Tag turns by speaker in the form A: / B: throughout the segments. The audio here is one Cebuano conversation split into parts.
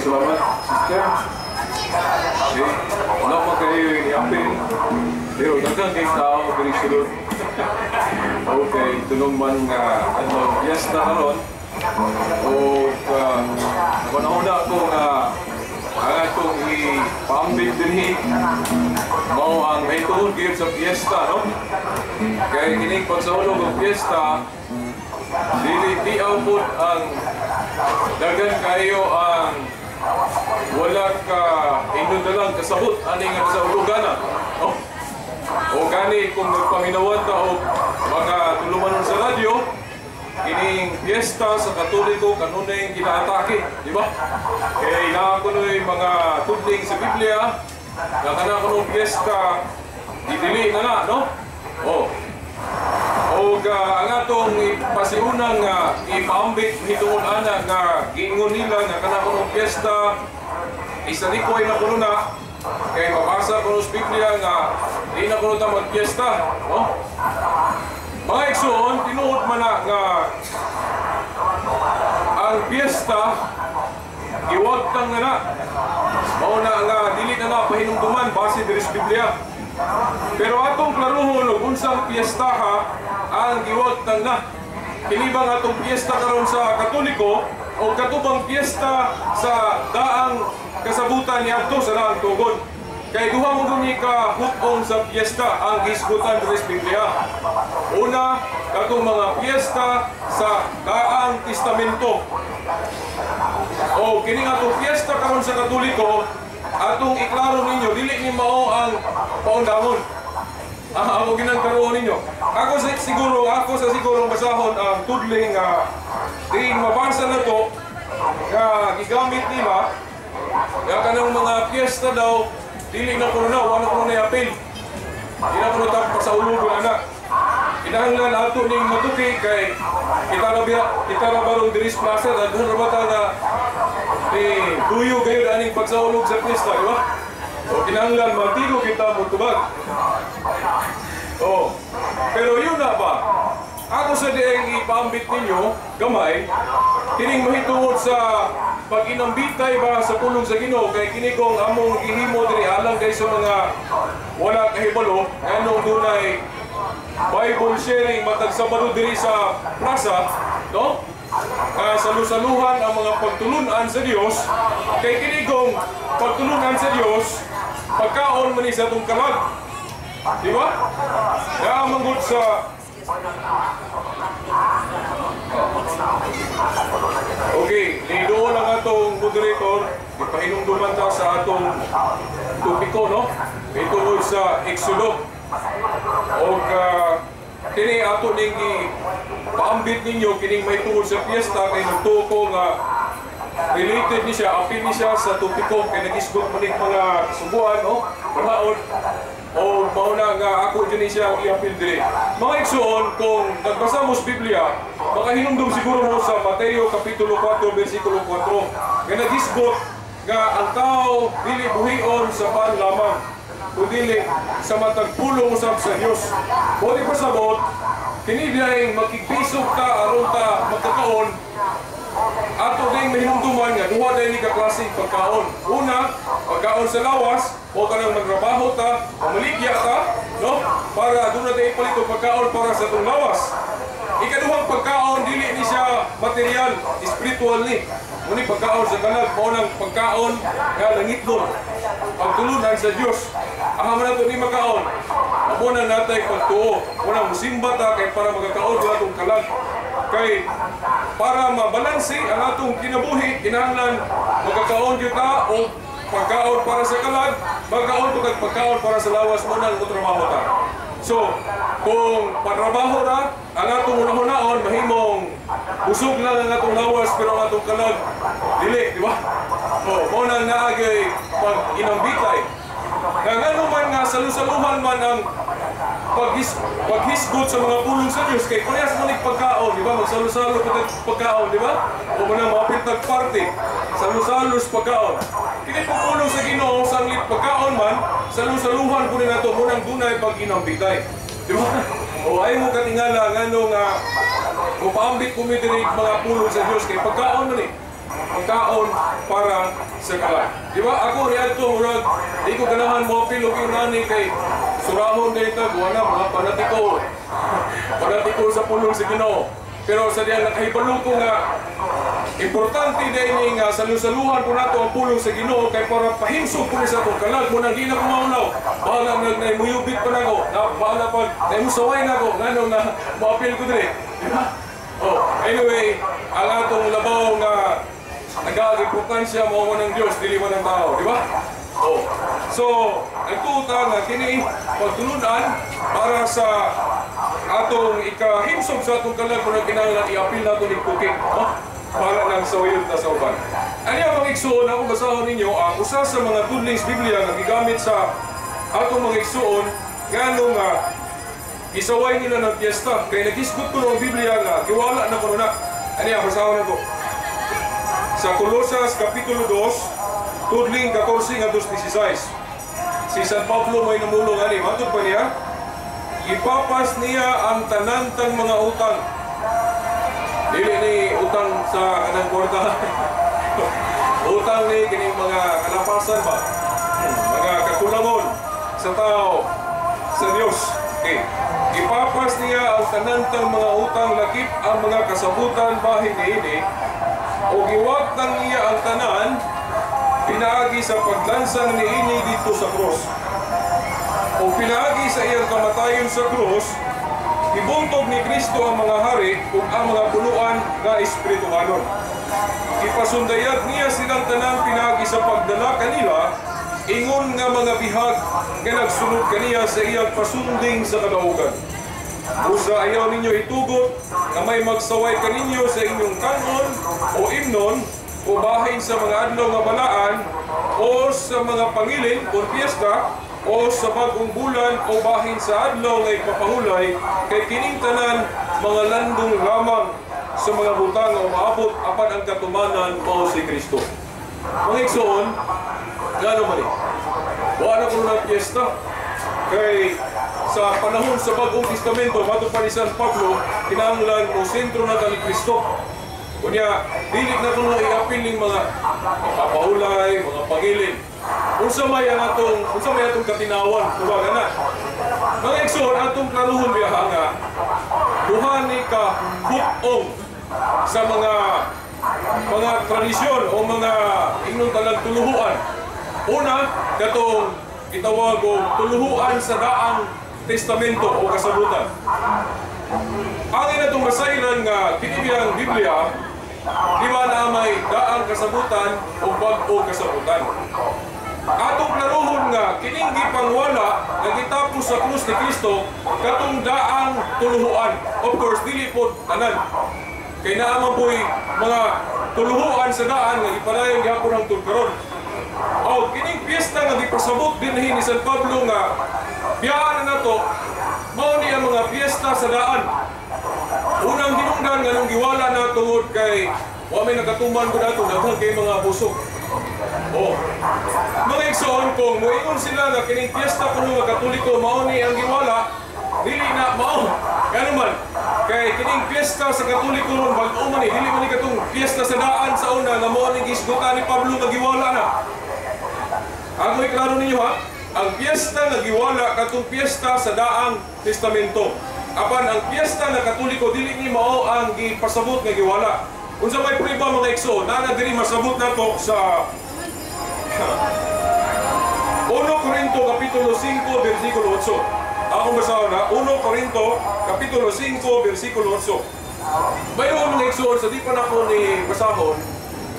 A: Salamat, sister. Okay. Wala pa kayo i-apil. Pero daghan kay tao diri sulod. Okay, tunong man nga ano piyesta karon. O napanahon ako nga ang atong ipaambit dinhi mao ang mahitungod gyud sa piyesta, no? Kay kining pagsaulog og piyesta, dili tiaw pod ang daghan kayo ang wala ka ingnon na lang kasabot ani nga kasaulogana, no? O gani kung nagpaminawan ta og mga tulumanon sa radyo, kining piyesta sa Katoliko kanunay ginaatake, di ba? Kay naa kunoy mga tudling sa Biblia nga kana kunong piyesta didili na nga, no? Oh. Og ang atong ipasiunang nga ipaambit hitungod ana nga giingon nila nga kana kunong piyesta isalikoy na kuno na kay mabasa kuno sa Biblia nga di na kuno ta magpiyesta, no? Mga igsoon, tinuod man na nga ang piyesta giwagtang na na. Mao na nga dili na na pahinumduman base diri sa Biblia. Pero atong klaruhon og unsang piyestaha ang giwagtang na. Kini bang atong piyesta karon sa Katoliko o katubang piyesta sa daang kasabutan niadto sa daang tugon? Kay duha mo guni ka hut-on sa piyesta ang gisgutan diri sa Biblia. Una, katong mga piyesta sa Daang Testamento. O kini nga atong piyesta karon sa Katoliko, atong iklaro ninyo dili ni mao ang paundangon. Ah, ako ginang karoon ninyo. Ako sa siguro, ako sa siguro basahon ang tudling nga diin mabasa na to nga gigamit nila nga kanang mga piyesta daw dili na kuno na, wala kuno na apil. Di na kuno ta pasaulugon ana. Kinahanglan ato ning matuki kay kita ra biya, kita ra barong diri sa plaza, daghan ra ba ta nga ni duyo gayud aning pagsaulog sa piyesta, di ba? O kinahanglan matigo kita motubag. Oh. Pero yun na ba? Ako sa dieng ipaambit ninyo, gamay, kining mahitungod sa pag-inambitay ba sa pulong sa Ginoo kay kini kong among gihimo diri alang kay sa mga wala kahibalo nganong dunay Bible sharing matag Sabado diri sa plaza, no? Nga salu-saluhan ang mga pagtulunan sa Dios kay kini kong pagtulunan sa Dios pagkaon man ni sa atong kalag. Di ba? Nga manggod sa. Okay, nidoon ang atong moderator, ipahinumduman ta sa atong topiko, no? Itungod sa Exodo. O kini ato ning paambit ninyo kining may tungod sa piyesta kay nagtuo ko nga related ni siya, apil ni siya sa topiko kay nagisgot man ning mga kasubuan, no? Balaod. O mauna nga ako dyan siya ang iapil diri. Mga igsoon, kung nagbasa mo sa Biblia, makahinumdum siguro mo sa Mateo Kapitulo 4, versikulo 4, nga nagisgot nga ang tao dili buhion sa pan lamang, kundili sa matag pulong usab sa Dios. Bodi pasabot, kini diyang makigpisog ta aron ta magkakaon, ato ding mahinumduman nga duha dayni ka klaseng pagkaon. Una, pagkaon sa lawas, o kanang magtrabaho ta, mamaligya ta, no? Para doon na tayo ipalit og pagkaon para sa atong lawas. Ikaduhang pagkaon dili ni siya material, spiritual ni. Muni pagkaon sa kalag, mao nang pagkaon nga langitnon. Pagtulunan sa Dios. Aha man nato ni makaon. Amo na natay pagtuo. Muna musimba ta kay para magakaon sa atong kalag. Kay para mabalanse ang atong kinabuhi, kinahanglan magkakaon gyud ta og pagkaon para sa kalag, magkaon to kag pagkaon para sa lawas mo nang motrabaho ta. So, kung patrabaho ra, ang atong unahon mahimong busog lang ang atong lawas pero ang atong kalag dili, di ba? O, mao nang naagay pag inambitay. Nga ngano man nga salu-saluhan man ang paghisgot sa mga pulong sa Dios kay parehas man ning pagkaon, di ba? Magsalu-salo pa pagkaon, di ba? O manang mapit party, salu-salo sa pagkaon. Kini po pulong sa Ginoo sanglit pagkaon man, salu-saluhan po ni nato munang dunay pag inambitay. Di ba? O ay mo katingala ngano nga mupaambit ko mi diri mga pulong sa Dios kay pagkaon man eh. pagkaon para sa kalag. Di ba? Ako riadto, murag di ko ganahan mo apil og inani kay surahon dayta, wala mga panatiko. Panatiko sa pulong sa Ginoo. Pero sa diyan nakahibalo ko nga importante din ni nga salu-saluhan ko nato ang pulong sa Ginoo kay para pahimsog ko ni sa akong kalag mo nang di na ko maulaw. Bahala nag naimuyubit pa nako, na bahala pag naimusaway nako ngano nga moapil ko diri. Di ba? Oh, anyway, ang atong labaw nga nag-importansya mao man ng Dios, dili man ng tao, di ba? Oh. So, nagtuta nga kini pagtulunan para sa atong ikahimsog sa atong kalag kung kinahanglan i-apil nato ning puki, no? Para nang sawayon ta sa uban. Ani ang mga igsuon, ako basahon ninyo ang usa sa mga tudling sa Biblia nga gigamit sa atong mga igsuon ngano nga isaway nila ng piyesta kay naghisgot ko ang Biblia nga giwala na kuno na. Ani ang basahon nako. Sa Colosas Kapitulo 2, tudling 14 ngadto 16. Si San Pablo may namulong ani, matud pa niya, ipapas niya ang tanan tang mga utang. Dili ni utang sa kanang kwarta. Utang ni kining mga kalapasan ba? Mga kakulangon sa tao, sa Dios. Okay. Ipapas niya ang tanan tang mga utang lakip ang mga kasabutan bahin niini o giwagtang niya ang tanan pinaagi sa paglansang niini dito sa krus. O pinaagi sa iyang kamatayon sa krus, ibuntog ni Kristo ang mga hari ug ang mga puluan nga espirituhanon. Ipasundayag niya silang tanan pinaagi sa pagdala kanila ingon nga mga bihag nga nagsunod kaniya sa iyang pasunding sa kadaugan. Usa ayaw ninyo itugot nga may magsaway kaninyo sa inyong kanon o imnon o bahin sa mga adlaw nga balaan o sa mga pangilin o piyesta o sa bagong bulan o bahin sa adlaw nga ipapahulay, kay kining tanan mga landong lamang sa mga butang nga umaabot, apan ang katumanan mao si Kristo. Mga igsoon, ngano man eh? Wa na kuno ng piyesta. Kay sa panahon sa Bagong Testamento, matud pa ni San Pablo, kinahanglan mo sentro na ni Kristo. Kunya, dili na kuno iapil ning mga ipapahulay, mga pangilin. Unsa may atong katinawan, tuwag na. Mga igsoon, atong klaruhon biyaha nga duha ni ka hukong sa mga tradisyon o mga ingnon talang tuluhuan. Una, katong itawag og tuluhuan sa Daang Testamento o kasabutan. Ang ina itong masailan nga kinibiyang Biblia, di ba na may daang kasabutan o bag-o kasabutan. Atong klaruhon nga kining gipangwala nga gitapos sa krus ni Kristo katong daang tuluhuan. Of course, dili po tanan. Kay naa man po'y mga tuluhuan sa daan nga gipadayon gihapon ang karon. O kining piyesta nga gipasabot dinhi ni San Pablo nga biyaan na nato, mao ni ang mga piyesta sa daan. Unang dinungdan nga nung giwala na tungod kay wa may nakatuman ko nato, daghan kay mga busog. Oh. Mga igsoon, kung moingon sila nga kining piyesta kuno nga Katoliko mao ni ang giwala, dili na mao. Ngano man kay kining piyesta sa Katoliko ron bag-o man ni, dili man ni katong piyesta sa daan sa una nga mao ning gisgutan ni Pablo nga giwala na. Ako iklaro ninyo ha, ang piyesta nga giwala katong piyesta sa Daang Testamento. Apan ang piyesta nga Katoliko dili ni mao ang gipasabot nga giwala. Unsa may prueba mga igsoon, naa diri masabot nato sa 1 Corinto Kapitulo 5 versikulo 8. Akong basahon na 1 Corinto Kapitulo 5 versikulo 8. Bayo mga igsoon, sa di pa nako ni basahon,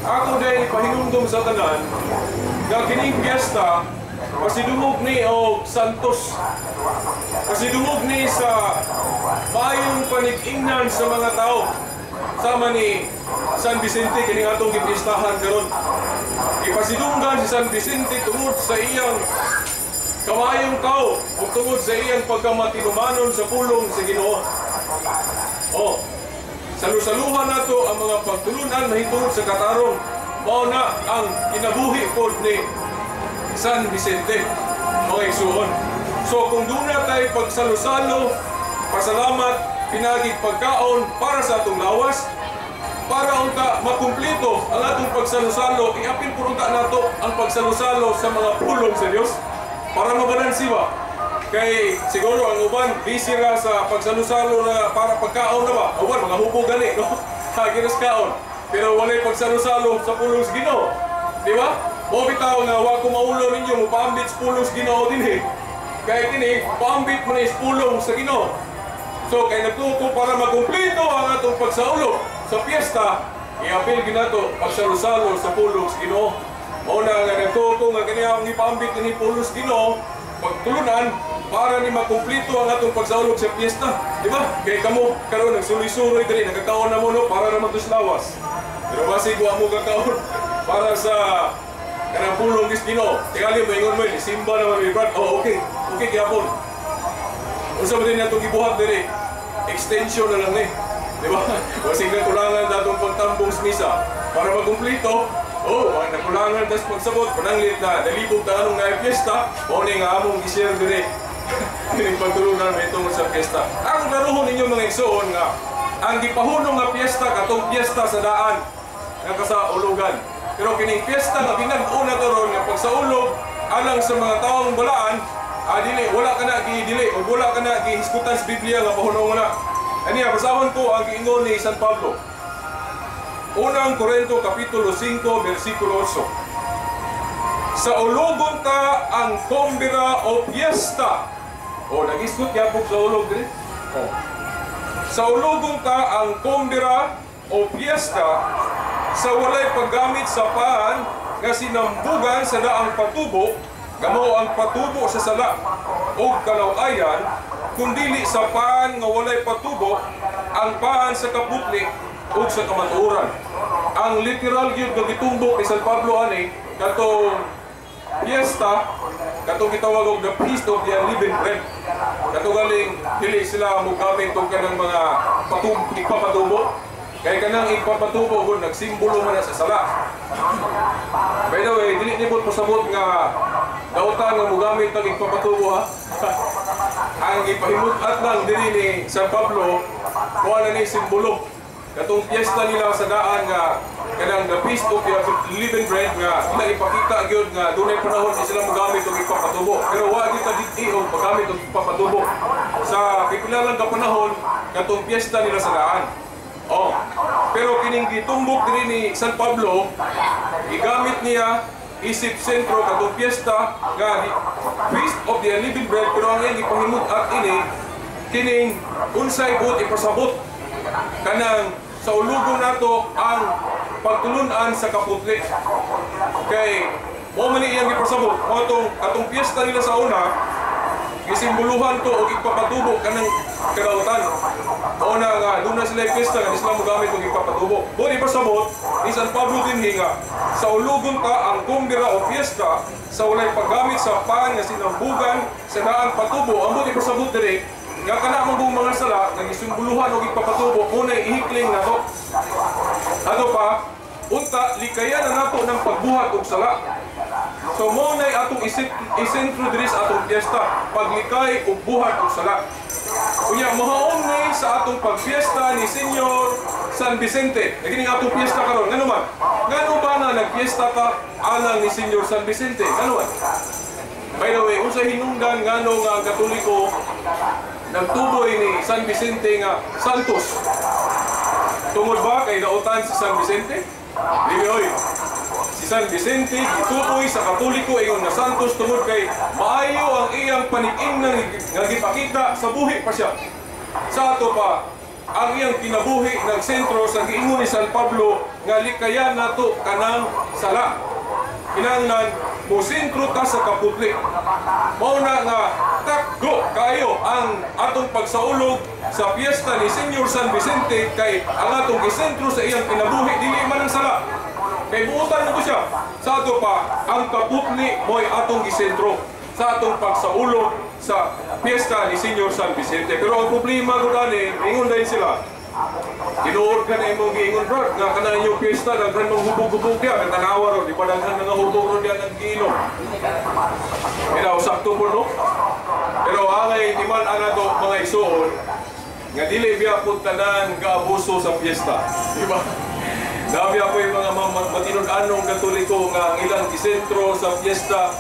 A: ako dahil pahinumdum sa tanan nga kining piyesta pasidungog ni og santos. Pasidungog ni sa maayong panig-ingnan sa mga tao. Sama ni San Vicente kining atong gipiestahan karon. Ipasidunggan si San Vicente tungod sa iyang kamaayong tao ug tungod sa iyang pagkamatinumanon sa pulong sa Ginoo. Oh, salu-saluhan nato ang mga pagtulunan mahitungod sa katarong. Mao na ang kinabuhi pod ni San Vicente, mga igsuon. So kung doon na tayo pagsalusalo, pasalamat, pinagig pagkaon para sa atong lawas, Para unta makumpleto ang atong pagsalusalo, iapil pud unta nato ang pagsalusalo sa mga pulong sa Dios para mabalansi ba. Kay siguro ang uban busy ra sa pagsalusalo na para pagkaon na ba. Uban mga hubog gani, no? Hagiras kaon. Pero walay pagsalusalo sa pulong sa Ginoo. Di ba? Mo bitaw nga wa ko maulo ninyo mopaambit sa pulong sa Ginoo dinhi. Kay kini paambit man ni sa pulong sa Ginoo. So kay nagtuo ko para makumpleto ang atong pagsaulog sa piyesta, iapil ginato pagsalusalo sa pulong sa Ginoo. Mao na nga nagtuo ko nga kini akong ipaambit kini pulong sa Ginoo pagtulunan para ni makumpleto ang atong pagsaulog sa piyesta. Di ba? Kay kamo karon nagsuloy-suloy diri, nagkakaon na mo, no, para ra man lawas. Pero basig wa mo kakaon para sa kanang pulong sa Ginoo. Tingali moingon mo, simba naman mi, brad. Oh, okay. Okay gyapon. Unsa ba din atong gibuhat diri? Extension na lang ni. Di ba? Basig na kulangan datong pagtambong sa misa para makumpleto. Oh, ang nakulangan tas pagsabot, pananglit na nalibog ta anong na piyesta, mao ni nga among gi-share diri. Kining pagtulunan may tungod sa piyesta. Ang klarohon ninyo, mga igsoon, nga ang gipahunong nga piyesta katong piyesta sa daan nga kasaulugan. Pero kining piyesta nga binag-o na to ron nga pagsaulog alang sa mga taong balaan, dili wala ka na gidili o wala ka na gihisgutan sa Biblia nga pahunong na. Aniya, basahon ko ang giingon ni San Pablo. Unang Korento Kapitulo 5, versikulo 8. Sa ulogon ta ang kumbira o piyesta. O, nagisgot yapok sa ulog diri. O. Sa ulogon ta ang kumbira o piyesta sa walay paggamit sa paan nga sinambugan sa daang patubo, nga mao ang patubo sa sala ug kalaw-ayan, kundili sa paan nga walay patubo, ang paan sa kaputli ug sa kamatuoran. Ang literal gyud nga gitumbok ni San Pablo ani katong piyesta, katong gitawag og the Feast of the Unleavened Bread. Kato galing dili sila mogamit og kanang mga igpapatubo. Kay kanang igpapatubo gud nagsimbolo man na sa sala. By the way, dili nibot pasabot nga dautan nga mogamit ang igpapatubo, ha. Ang ipahimut-at lang diri ni San Pablo, kuha na ni simbolo. Katong piyesta nila sa daan nga kanang the Feast of the Unleavened Bread nga ilang ipakita gyud nga dunay panahon di sila mogamit og igpapatubo. Pero wa gyud ta dili og paggamit og igpapatubo. Sa pipila lang ka panahon katong piyesta nila sa daan. Oh. Pero kining gitumbok diri ni San Pablo, gigamit niya isip sentro katong piyesta nga the Feast of the Unleavened Bread, pero ang iyang gipahimut-at ini kining unsay buot ipasabot kanang sa ulugo nato ang pagtulunan sa kaputli. Kay mo man iyang gipasabot mo atong katong piyesta nila sa una gisimboluhan to og igpapatubo kanang kadautan. Mao na nga doon na sila piyesta nga di sila mogamit og igpapatubo. Buot ipasabot ni San Pablo dinhi nga sa ulugon ta ang kumbira o piyesta sa walay paggamit sa pan nga sinambugan sa daang patubo. Ang buot ipasabot diri nga kana mong mga sala nga gisimboluhan og igpapatubo unay ihikling nato. Ato pa, unta likayan na nato ng pagbuhat og sala. So mo nay atong isentro diri sa atong piyesta, paglikay og buhat og sala. Unya mohaom ni sa atong pagfiesta ni Senyor San Vicente. Naging atong piyesta karon, ngano man? Ngano ba nga nagfiesta ka alang ni Senyor San Vicente? Ngano man? By the way, unsa hinungdan ngano nga ang Katoliko nagtuboy ni San Vicente nga Santos? Tungod ba kay dautan si San Vicente? Dili oy. Si San Vicente gituboy sa Katoliko ingon nga Santos tungod kay maayo ang iyang panig-ingnan nga gipakita sa buhi pa siya. Sa ato pa, ang iyang kinabuhi nagsentro sa giingon ni San Pablo nga likayan nato kanang sala. Kinahanglan mo sentro ta sa kaputli. Mao na nga takgo kayo ang atong pagsaulog sa piyesta ni Senyor San Vicente kay ang atong gisentro sa iyang kinabuhi dili man ang sala. Kay buotan mo siya. Sa ato pa, ang kaputli mo'y atong gisentro sa atong pagsaulog sa piyesta ni Senyor San Vicente. Pero ang problema ko dani, ingon din sila. Tinuod ka na imong giingon, brad, nga kana inyong piyesta, daghan mong hubog-hubog diya, natanawa ron, di pa daghan mga hubog ron diya naggiinom. Pero sakto po, no? Pero angay timan ang ato mga isuon, Nga dili biya pud tanan gaabuso sa piyesta. Di ba? Nabiya po yung mga matinud-anong Katoliko nga ang ilang gisentro sa piyesta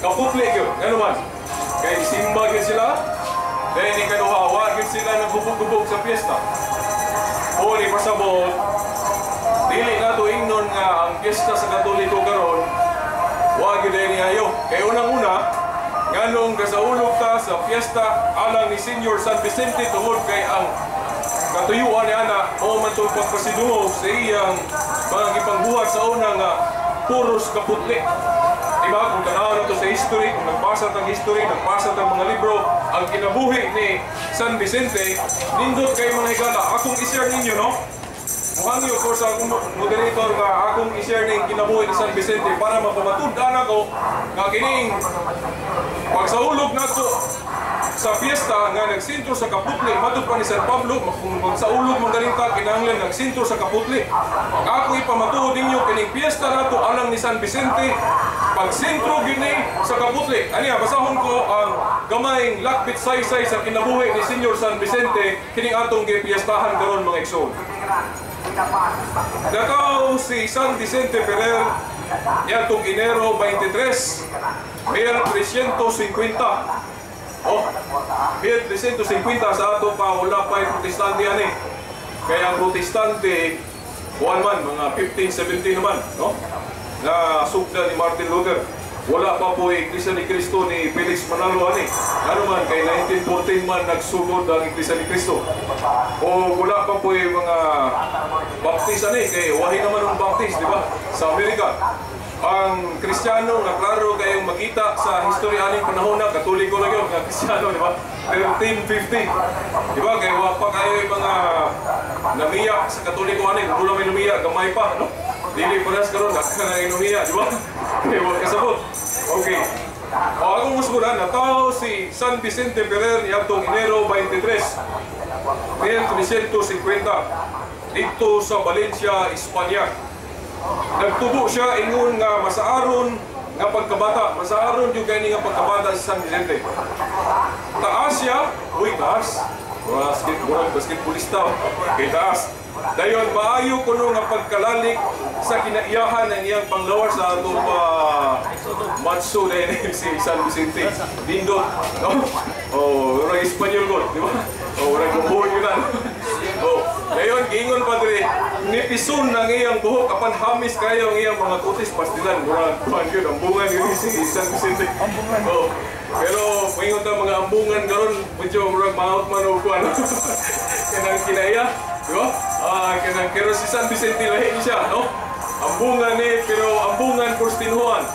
A: kaputli gyud. Ngano man? Kay simba gyud sila. Then ikaduha, wa gyud sila naghubog-hubog sa piyesta. O ni pasabot, dili nato ingnon nga ang piyesta sa Katoliko karon wa gyud ni ayo. Kay unang-una, nganong gasaulog ta sa piyesta alang ni Senior San Vicente tungod kay ang katuyuan ni ana mao man tong pagpasidungog sa iyang mga gipangbuhat sa una nga puros kaputli. Diba? Kung tanaw nato sa history, kung nagbasa tang history, nagbasa tang mga libro, ang kinabuhi ni San Vicente, nindot kay, mga higala. Akong i-share ninyo, no? Muhangyo ko sa akong moderator nga akong i-share ning kinabuhi ni San Vicente para mapamatud-an ako nga kining pagsaulog nato sa piyesta nga nagsentro sa Kaputli matud pa ni San Pablo. Kung magsaulog man galing ta, kinahanglan nagsentro sa Kaputli. Ako ipamatuod ninyo kining piyesta nato alang ni San Vicente, pagsentro gini sa Kaputli. Aniya, basahon ko ang gamayng lakbit saysay sa kinabuhi ni Senyor San Vicente, kining atong gipiyestahan karon, mga igsoon. Natawo si San Vicente Ferrer niadtong Enero 23, 1350. Oh, 1350, sa ato pa wala pa yung Protestante ani. Kaya ang Protestante, kuan man, mga 1570 naman, no? Na sugda ni Martin Luther. Wala pa po Iglesia ni Cristo ni Felix Manalo ani. Ano man, kay 1914 man nagsugod ang Iglesia ni Cristo. O wala pa po yung mga Baptist ani, kay wahi naman ang Baptist, di ba? Sa Amerika. Ang Kristiyano nga klaro kayong makita sa history aning panahon na Katoliko lang yun, nga Kristiyano, di ba? 1350. Di ba? Kaya wa pa kayo yung mga namiya sa Katoliko ani, kung wala may namiya, gamay pa, no? Dili paras karon, daghan na inumiya, di ba? Kaya wa kasabot. Okay. O akong musguran, natawo si San Vicente Ferrer niadtong Enero 23, 1350 dito sa Valencia, Espanya. Nagtubo siya ingon nga masaaron nga pagkabata. Masaaron yung kay nga pagkabata sa San Vicente. Taas siya, uy, taas. Basket, murag basketballista. Kay taas. Dayon maayo kuno nga pagkalalik sa kinaiyahan ng iyang panglawas sa atong pa matso din si San Vicente. Nindot, no? Oh, murag Espanyol gud, di ba? Oh, murag buhok yun. Oh, dayon giingon pa diri, nipison ang iyang buhok apan hamis kayo ang iyang mga kutis pastilan, murag kuan gyud ambungan gyud si San Vicente. Oh, pero moingon ta mga ambungan karon medyo murag maot man og kuan. Kanang kinaiya, di ba? Ah, kanang pero si San Vicente lahi ni siya, no? Ambungan ni pero ambungan pustinuhan.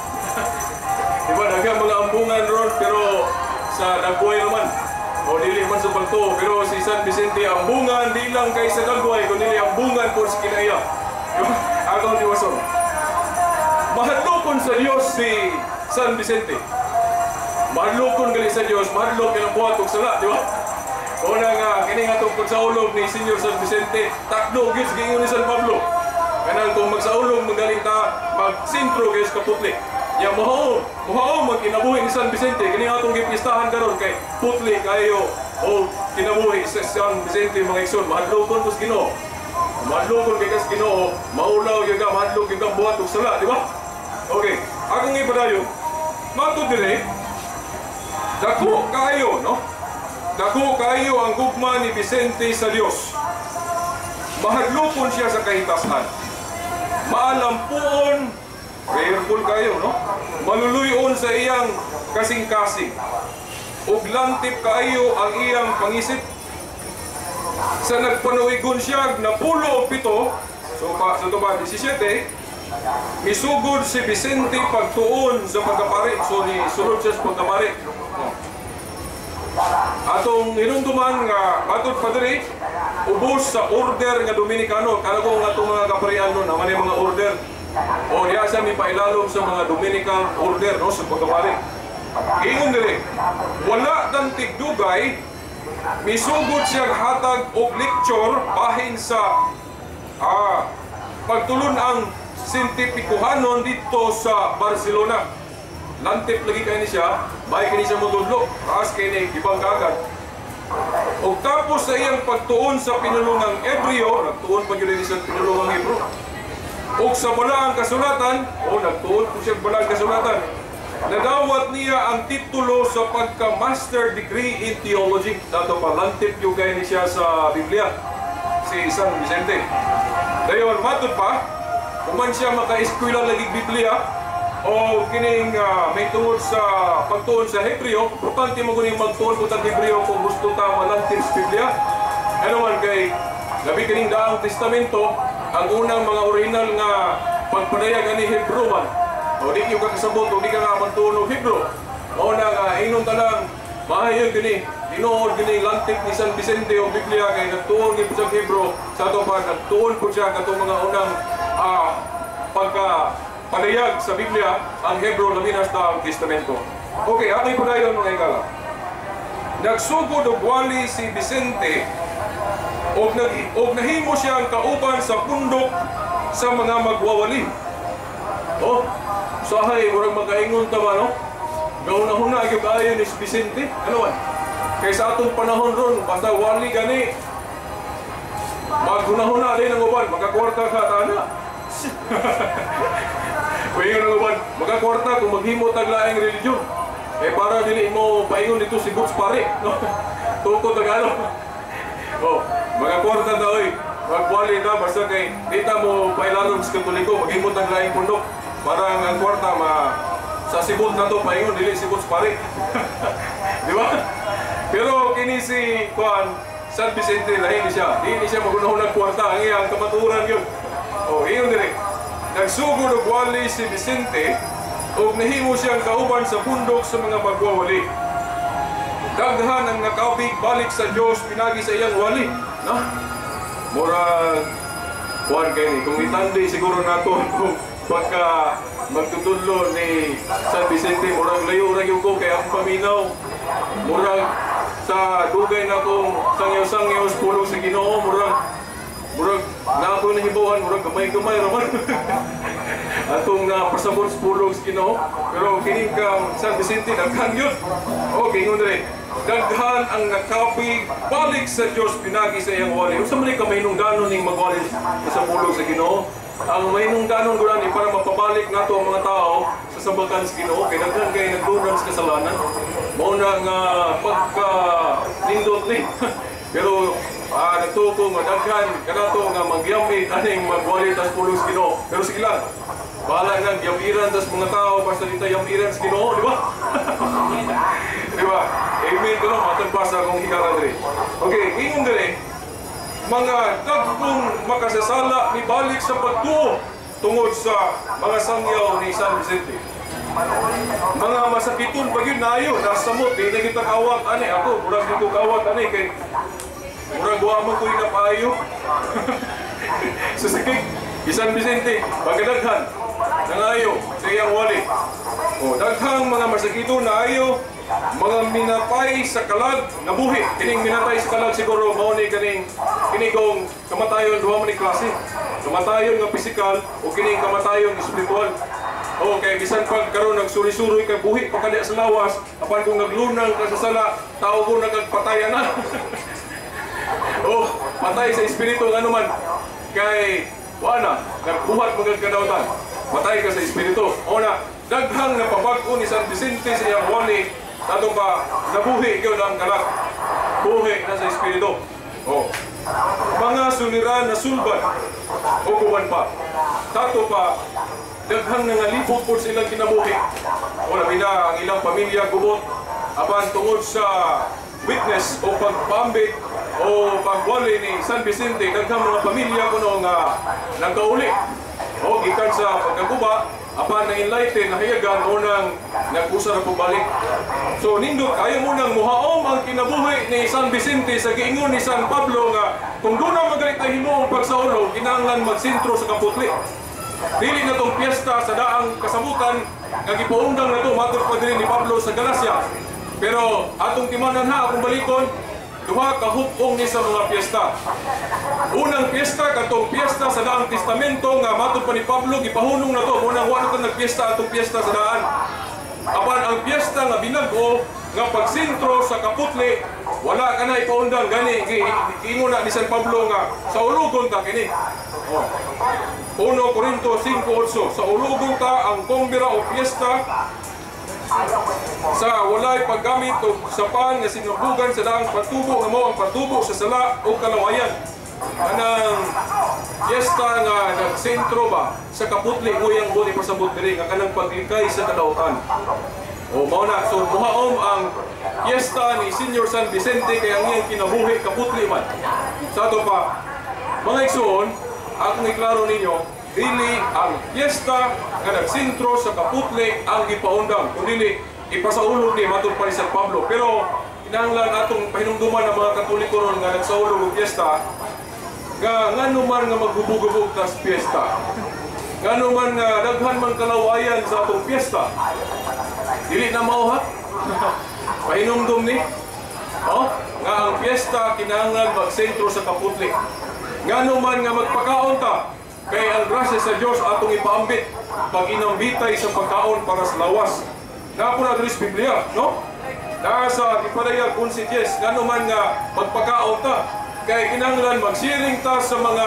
A: Di ba daghang mga ambungan ron pero sa dagway naman. O dili man sa pagtuo, pero si San Vicente ambungan di lang kay sa dagway kundi ambungan por sa kinaiya. Akong tiwason. Mahadlokon sa Dios si San Vicente. Mahadlokon gali sa Dios, mahadlok ilang buhat og sala, di ba? Una nga kini nga atong pagsaulog ni Senyor San Vicente, takdo gyud sa giingon ni San Pablo. Kanang kung magsaulog magaling ta magsentro gyud sa kaputli. Ya mohao, mohao magkinabuhi ni San Vicente kini atong gipiestahan karon kay putli kayo o kinabuhi sa San Vicente, mga igsoon. Mahadlokon pus Ginoo. Mahadlokon kay kas Ginoo, maulaw gyud ka, mahadlok gyud ka buhat og sala, di ba? Okay, akong ipadayon. Matud dire, dako kayo, no? Dako kayo ang gugma ni Vicente sa Dios. Mahadlokon siya sa kahitasan. Maalampuon, prayerful kayo, no? Maluluyon sa iyang kasing-kasing. Ug lantip kaayo ang iyang pangisip. Sa nagpanuwigon siya 97, so pa sa tuba 17, misugod si Vicente pagtuon sa pagkapari. So ni sulod siya sa pagkapari. No. Atong hinumduman nga matod pa diri ubos sa order nga Dominikano. Kanago nga atong mga kaparian nun, naman yung mga order. O diya siya mipailalom sa mga Dominican order, no, sa pagkapari. Ingon diri, wala dan tigdugay misugod siya hatag og lecture bahin sa pagtulon ang siyentipikohanon dito sa Barcelona. Lantip lagi kay ni siya, bay kini siya motudlo, taas kay ni ibang kagad. Og tapos sa iyang pagtuon sa pinulungang Hebreo, nagtuon pa gyud ni sa pinulungang Hebreo. Og sa balaang kasulatan, o nagtuon po siya balaang kasulatan, nadawat niya ang titulo sa pagka-master degree in theology. Dato pa, lantip yung kay ni siya sa Biblia, si San Vicente. Dayon, matod pa, human siya maka-eskwela lagi Biblia, o kining may tungod sa pagtuon sa Hebreo, importante mo kuning magtuon ko tag Hebreo kung gusto ta malantip sa Biblia. Ano man kay, labi kining Daang Testamento, ang unang mga original nga pagpadayag ani Hebrew man. O di yung kakasabot, o di ka nga magtuon og Hebrew. Mao na nga ingon ta lang, maayo kini, tinuod kini lantip ni San Vicente og Biblia kay nagtuon gyud sa Hebrew, sa ato pa nagtuon po siya katong mga unang pagka padayag sa Biblia ang Hebrew labi na sa Daang Testamento. Okay, ako'y padayon, mga higala. Nagsugod og wali si Vicente og nahimo siya ang kauban sa pundok sa mga magwawali. Oh, sahay murag makaingon ta ba, no? Gahuna-huna gyud kaayo ni Vicente. Ano man? Kay sa atong panahon ron, basta wali gani, maghuna-huna din ang uban, makakwarta ka tana. Paingon ang uban, makakwarta kung maghimo tag laing religion. Eh para dili mo paingon dito si Boots pare, no? Tuko Tagalog. Oh, makakwarta ta oy. Magwali ta basta kay di ta mo pailalom sa Katoliko, maghimo tag laing pundok. Para ang kwarta ma sa sibot na to paingon dili si Boots pare. Di ba? Pero kini si Juan San Vicente lahi ni siya. Di ni siya magunahon ng kwarta, ang iyang kamatuoran yun. Oh, iyon dire. Nagsugod og wali si Vicente ug nahimo siyang kauban sa bundok sa mga magwawali. Daghan ang nakabig balik sa Dios pinagi sa iyang wali, no? Murag kuan kay ni kung itandi siguro nato kung pagka magtutudlo ni San Vicente, murag layo ra gyud ko kay akong paminaw. Murag sa dugay na akong sangyaw-sangyaw sa pulong sa Ginoo, murag na ako nahibawan, murag gamay-gamay ra man atong napasabot sa pulong sa Ginoo. Pero kining kang San Vicente daghan yun. Okay, ingon diri. Daghan ang nakabig balik sa Dios pinagi sa iyang wali. Unsa man ni kamahinungdanon ning magwali sa pulong sa Ginoo? Ang mahinungdanon gud ani para mapabalik nato ang mga tao sa sambakan sa Ginoo kay daghan kay nagdunan sa kasalanan. Mao na nga pagka nindot ni. Pero nagtuo ko nga daghan kanato nga magyamit aning magwali tas pulong sa Ginoo. Pero sige lang. Bahala nang yamiran tas mga tao basta dito yamiran sa Ginoo, di ba? Di ba? Amen ko no, matag pa sa akong higala diri. Okay, ingon diri, mga dagkong makasasala mibalik sa pagtuo tungod sa mga sangyaw ni San Vicente. Mga masakiton pa gyud naayo, nasamot, di na kita kawat ani ako, murag di ko kawat ani kay murag wa man ko'y napaayo. Sa sikig, San Vicente, pagkadaghan, nangayo sa iyang wali. O, daghang mga masakiton naayo, mga minatay sa kalag nabuhi. Kining minatay sa kalag siguro mao ni kaning kini kong kamatayon duha man ni klase. Kamatayon nga pisikal o kining kamatayon espiritual. O kay bisan pag karon nagsuri-suroy kay buhi pa kada sa lawas, apan kung naglunang ka sa sala, tao ko nagpatay na. O patay sa espiritu ngano man kay wa na nagbuhat magag kadawatan. Patay ka sa espiritu. O na daghang napabag-o ni San Vicente sa iyang wali, tato pa nabuhi gyud ang kalag. Buhi na sa espiritu. O mga suliran na sulbad o kuwan pa. Tato pa daghang nangalipot po sa ilang kinabuhi. O labi na ang ilang pamilya gubot apan tungod sa witness o pagpambit o pagwali ni San Vicente, daghang mga pamilya kuno nga nagkauli. O gikan sa pagkaguba apan na enlighten nahayagan o nang nag-usa na pabalik. So nindot kayo mo nang muhaom ang kinabuhi ni San Vicente sa giingon ni San Pablo nga kung doon na magalit na himuong pagsaulog, kinahanglan magsentro sa kaputli. Dili na tong piyesta sa daang kasabutan nga gipaundang na to matod pa diri ni Pablo sa Galacia. Pero atong timanan ha, akong balikon, duha ka hub-ong ni sa mga piyesta. Unang piyesta katong piyesta sa Daang Testamento nga matod pa ni Pablo gipahunong na to, munang wa na to nagpiyesta atong piyesta sa daan. Apan ang piyesta nga binag-o nga pagsentro sa kaputli, wala ka na ipaundang gani giingon na ni San Pablo nga sa ulugon ta kini. Oh. 1 Corinto 5:8, sa ulugon ta ang kumbira o piyesta sa walay paggamit og sapan nga sinubugan sa daang patubo nga mao ang patubo sa sala o kalawayan. Anang piyesta nga nagsentro ba sa kaputli nguyang buti pasabot diri nga kanang paglikay sa kadautan. O mao na, so muhaom ang piyesta ni Senior San Vicente kay ang iyang kinabuhi kaputli man. Sa ato pa, mga igsoon, akong iklaro ninyo, dili ang piyesta nga nagsentro sa kaputli ang gipaundang, kundi ipasaulog ni matod pa ni San Pablo. Pero kinahanglan atong pahinumduman ang mga Katoliko ron nga nagsaulog og piyesta, nga ngano man nga maghubog-hubog tas piyesta, ngano man nga daghan man kalawayan sa atong piyesta, dili na mao ha. Pahinumdum ni, oh, nga ang piyesta kinahanglan magsentro sa kaputli. Ngano man nga magpakaon ta, kay ang grasya sa Dios atong ipaambit pag inambitay sa pagkaon para sa lawas. Naa po na diri sa Biblia, no? Naa sa Gipadayag 11:10, ngano man nga magpakaon ta, kay kinahanglan mag-sharing ta sa mga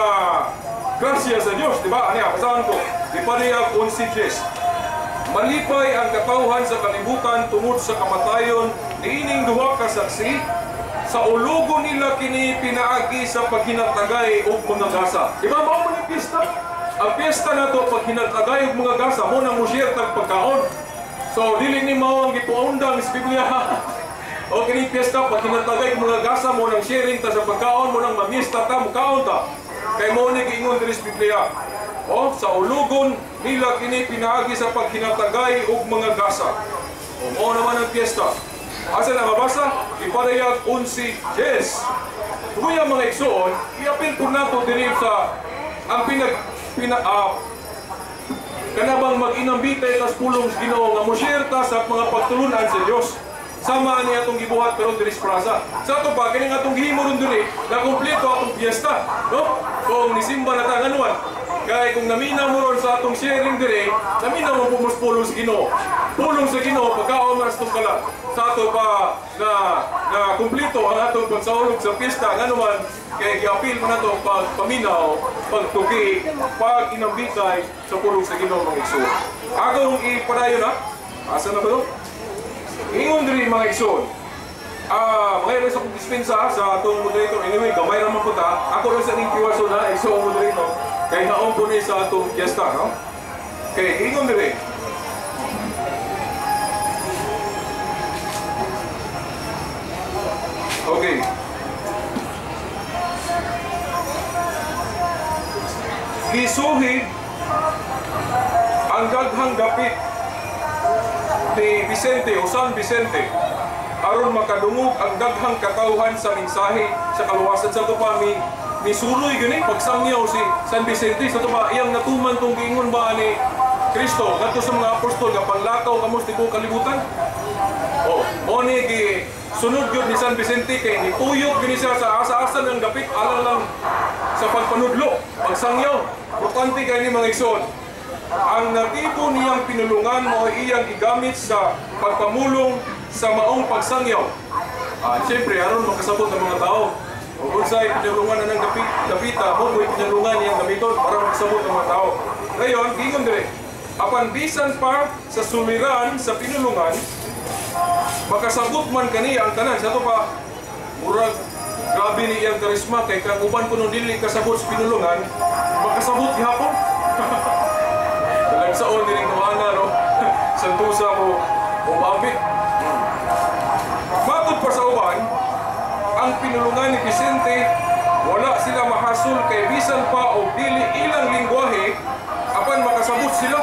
A: grasya sa Dios, di ba? Ano, basahan ko. Gipadayag 11:10. Malipay ang katawhan sa kalibutan tungod sa kamatayon niining duha ka saksi. Sa ulugo nila kini pinaagi sa paghinatagay og mga gasa. Di ba mao man ang piyesta? Ang piyesta nato paghinatagay og mga gasa, mo nang mo-share tag pagkaon. So dili ni mao ang gipaundang sa Biblia. O kini piyesta paghinatagay og mga gasa, mo nang sharing ta sa pagkaon, mo nang mamista ta, mukaon ta. Kay mao ni giingon diri sa Biblia. O sa ulugon nila kini pinaagi sa paghinatagay og mga gasa. O mao naman ang piyesta. Asa na mabasa? Ipadayag 11:10. Kuya mga igsoon, iapil po nato diri sa ang kanabang mag-inambitay tas pulong sa Ginoo nga mo-share ta sa mga pagtulunan sa Dios. Sama ni atong gibuhat karon diri sa plaza. Sa ato pa kini atong gihimo ron diri, na kumpleto atong piyesta, no? Kung nisimba na ta nganuan, kay kung namina mo ron sa atong sharing diri, namina mo po mas pulong sa Ginoo. Pulong sa Ginoo pagkaon mas itong kalat. Sa ato pa na kumpleto ang atong pagsaulog sa piyesta, nganuman kay giapil man nato pagpaminaw, pagtugi, pag-inambitay sa pulong sa Ginoo mga igsoon. Akong ipadayon na. Asa na ba to? Ingon diri mga igsoon. Mga sa akong dispensa sa atong moderator. Anyway, gamay ra man po ta. Ako ra sa ning piwaso na igsoon moderator. Kay naong po ni sa atong piyesta, no? Kay ingon diri. Okay. Gisuhid ang daghang dapit ni Vicente o San Vicente aron makadungog ang daghang katawhan sa mensahe sa kaluwasan. Sa ato pa misuloy gani pagsangyaw si San Vicente. Sa ato pa iyang natuman tong giingon ba ni Kristo ngadto sa mga apostol nga panglakaw kamo sa tibuok kalibutan. Oh, mo ni gi sunod gyud ni San Vicente kay nituyok gyud siya sa asa-asa ng dapit alang lang sa pagpanudlo, pagsangyaw. Importante kay ni mga igsoon. Ang natibo niyang pinulungan mao iyang igamit sa pagpamulong sa maong pagsangyaw. Siyempre, aron makasabot ang mga tao. Kung unsay pinulungan na ng dapita, mo mo'y pinulungan niyang gamiton para makasabot ang mga tao. Ngayon, giingon dire, apan bisan pa sa suliran sa pinulungan, makasabot man kaniya ang tanan. Sa ato pa, murag grabe ni iyang karisma kay kang uban kuno dili kasabot sa pinulungan, makasabot gihapon. Nagsaon din ang tuwana, no? Santusa mo umabit. Matod pa sa uban, ang pinulungan ni Vicente, wala sila mahasol kay bisan pa o dili ilang lingwahe, apan makasabot sila.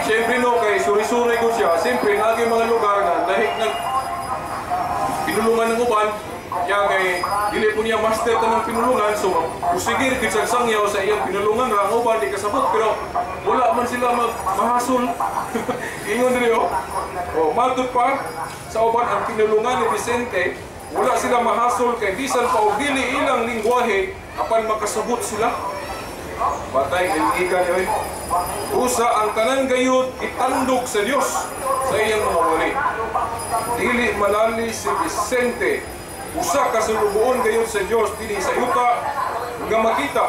A: Siyempre no, kay suri-suri ko siya, siyempre lagi mga lugar na dahil nag pinulungan ng uban, kaya kay dili po niya master ta ng pinulungan, so usigir gid sa sangyaw sa iyang pinulungan ra ang uban di kasabot, pero wala man sila mahasol. Ingon diri oh. Oh, matod pa sa uban ang pinulungan ni Vicente, wala sila mahasol kay bisan pa og dili ilang lingwahe apan makasabot sila. Patay, gilingikan niya, oy. Usa ang tanan gayud itandog sa Dios sa iyang mga wali. Dili manali si Vicente, usa ka sulugoon gayud sa Dios dinhi sa yuta nga makita.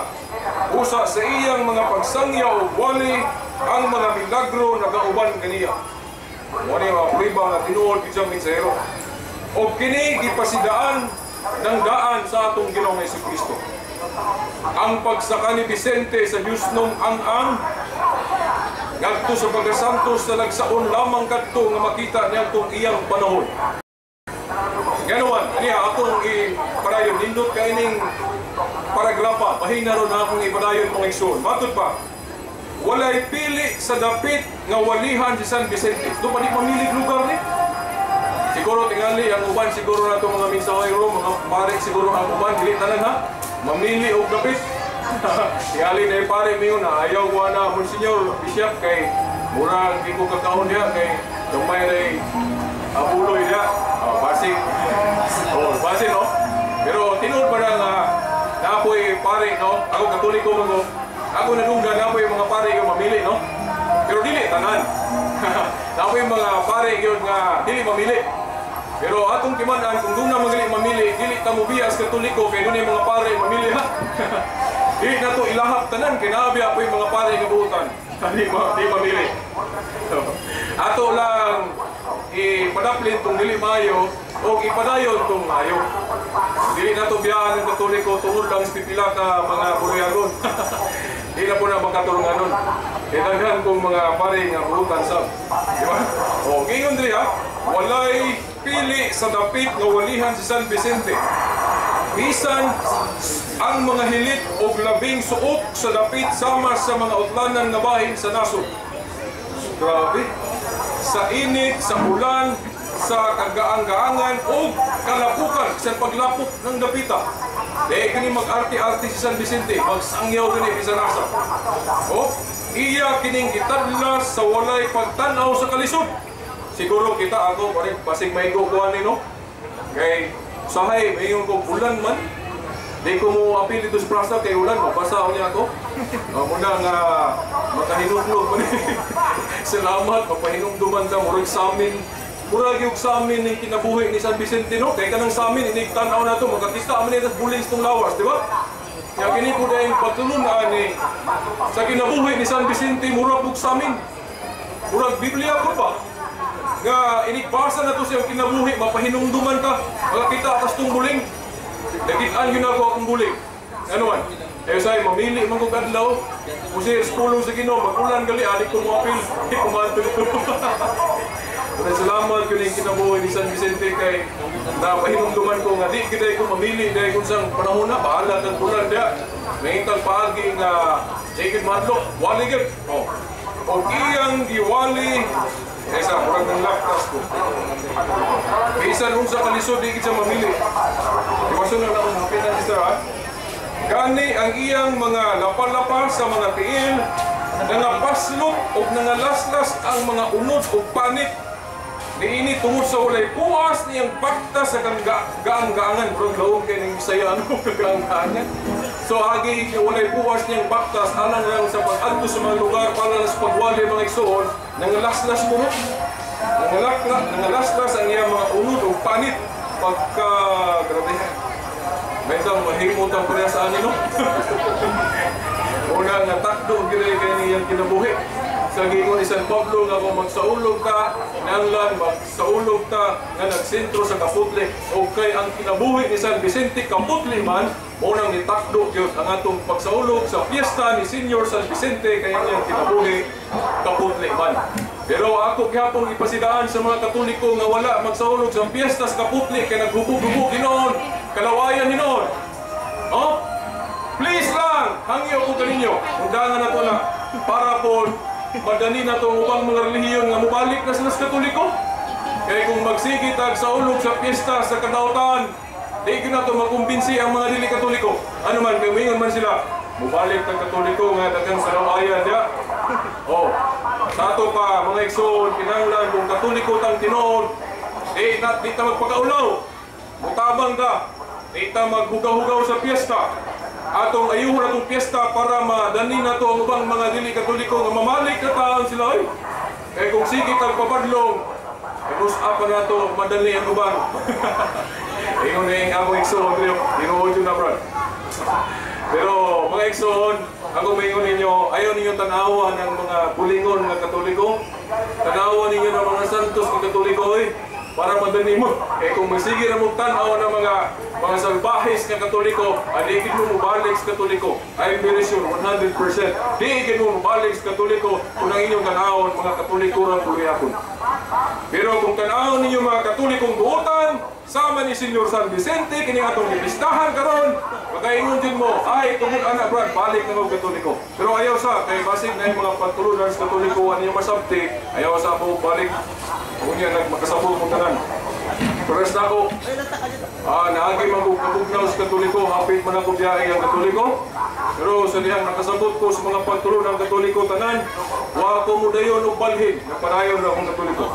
A: Usa sa iyang mga pagsangya og wali, ang mga milagro nagauban kaniya. Mo ni mga prueba nga tinuod gid siyang mensahero. Og kini gipasidaan ng daan sa atong Ginoong Hesukristo. Ang pagsaka ni Vicente sa Diyosnong ang-ang ngadto sa pagkasantos sa lagsaon lamang kadto nga makita niadtong iyang panahon. Ganuan, niya akong ipadayon, nindot ka ining paragrapa, mahina ron na akong ipadayon, mga igsoon. Matod pa, walay pili sa dapit nga walihan si San Vicente. Doon pa di pamilig lugar ni. Siguro tingali ang uban, siguro na itong mga mensahero, mga pare siguro ang uban, dili tanan ha, mamili og dapit. Tingali na yung pare mayon na ayaw ko na Monsignor Bishop kay murag di ko kakaon diha kay gamay ray abuloy diha. Oh, basig. Oh, basig no. Pero tinuod pa na nga naapoy pare no. Ako Katoliko man ko. Ako nadunggan naapoy mga pare yung mamili no. Pero dili tanan. Naapoy mga pare yun nga dili mamili. Pero atong timan-an kung doon na magali mamili, dili ta mobiya sa Katoliko kay doon mga pare mamili ha. Dili na to ilahap tanan kay naabi apoy mga pare nga buutan. Di mamili. So, ato lang ipadaplin tong dili maayo o ipadayon tong maayo. Dili na to biyaan ng Katoliko tungod lang sa pipila ka mga buruyagon. Di na po na makatulunganon. Kay daghan kong mga pare nga buutan sab. Di ba? O ngingon diri ha, walay pili sa dapit nga walihan si San Vicente. Bisan ang mga hilit og labing suok sa dapit sama sa mga utlanan nga bahin sa nasod. Grabe. Sa init, sa ulan, sa kagaang-gaangan o kalapukan sa paglapok ng dapita. Dahil kini mag-arte-arte si San Vicente, magsangyaw kini bisan asa. O, iya kining gitadla sa walay pagtanaw sa kalisod. Siguro kita ako, parang basig may kukuha ni no? Kay sahay, mayon ko ulan man. Di ko mo apil dito sa plaza kay ulan, mabasa niya ako. Muna nga makahinumdum man. Salamat, mapahinumduman ka, murag sa amin. Murag yung sa amin ng kinabuhi ni San Vicente, no? Kaya kanang sa amin, inig-tanaw na ito, makakita amin nito buling itong lawas, di ba? Kaya kini po dahil pagtulunan ni sa kinabuhi ni San Vicente, murag po sa amin. Murag Biblia po ba? Nga inigbasa na to siyang kinabuhi, mapahinumduman ka, makakita kas tong buling. Nagitaan yun ako akong buling. Ano man? Eh say, mamili man kong adlaw. Kasi pulong sa Ginoo, magulan gali, adik ko mo apil. Di ko maanto dito. Pero salamat yun yung kinabuhi ni San Vicente kay napahinumduman ko nga di kita ko mamili dahil kung saan panahon na, bahala kang ulan diya. Mahintang paagi nga di gid madlok, wali gid. Oh. O iyang giwali kaysa murag ng laptas ko. Bisan unsa kalisod di gid siya mamili. Iwason na lang hapitan sister ha. Gani ang iyang mga lapa-lapa sa mga tiil, nangapaslot og nangalaslas ang mga unod og panit. Niini tungod sa walay puas niyang bakta sa gaang-gaangan. Murag laom kay ning Bisaya ano kagaang-gaangan. So agi walay puas niyang baktas alang lang sa pag-adto sa mga lugar para sa pagwali mga igsoon, nangalaslas mo. Nangalaslas ang iyang mga unod og panit pagka grabe. Medyo mahimot ang pareha sa ani no. Una nga takdo gid kay niyang kinabuhi. Sa gingon ni San Pablo nga kung magsaulog ka, nanglan magsaulog ta nga nagsentro sa Kaputli. O kay ang kinabuhi ni San Vicente Kaputli man, mao nang nitakdo gyud ang atong pagsaulog sa piyesta ni Senior San Vicente kay ang kinabuhi Kaputli man. Pero ako gihapon ipasidaan sa mga Katoliko nga wala magsaulog sa piyesta sa Kaputli kay naghubog-hubog hinoon, kalawayan hinoon. Oh? Please lang, hangyo ko kaninyo. Undangan na to na para po madani na itong ubang mga relihiyon nga mubalik na sila sa Katoliko. Kaya kung magsige tag sa ulog sa piyesta sa kadautan, di ko na ito makumbinsi ang mga dili Katoliko. Ano man, kay mingon man sila, mubalik tag Katoliko nga daghang sarawayan diya. Oh, sa ato pa mga igsoon, kinahanglan kung Katoliko tang tinuod, di na di ta magpakaulaw. Mutabang ta, di ta maghugaw-hugaw sa piyesta. Atong ayuhon atong piyesta para madani nato ang ubang mga dili Katoliko nga mamalik na taon sila oy. Eh kung sige kag pabadlong, kanus-a pa nato madali ang uban. Ingon ni akong igsoon diri, tinuod yun na, brad. Pero mga igsoon, ako maingon ninyo, ayaw ninyo tanawa ng mga bulingon nga Katoliko. Tanawa ninyo ng mga santos nga Katoliko oy, para madani mo. Eh kung magsige na mo tanaw ng mga salbahis nga Katoliko, adi gid mo mobalik sa Katoliko. I'm very sure 100%. Di gid mo mobalik sa Katoliko kung ang inyong tanawon mga Katoliko ra puluyakon. Pero kung tanawon ninyo mga Katolikong buotan, sama ni Senyor San Vicente, kini atong gipistahan karon, makaingon din mo, ay, tungod ana brad, balik na mo Katoliko. Pero ayaw sa, kay basig na yung mga pagtulunan sa Katoliko, ano yung masabti, ayaw sa mo balik, unya nagmakasabot mo tanan. Pares na ako, naagi man ko kabugnaw sa Katoliko, hapit man ako biyahe ang Katoliko. Pero sa dihang nakasabot ko sa mga pagtulunan ng Katoliko tanan, wa ko mo dayon og balhin, napadayon na akong Katoliko.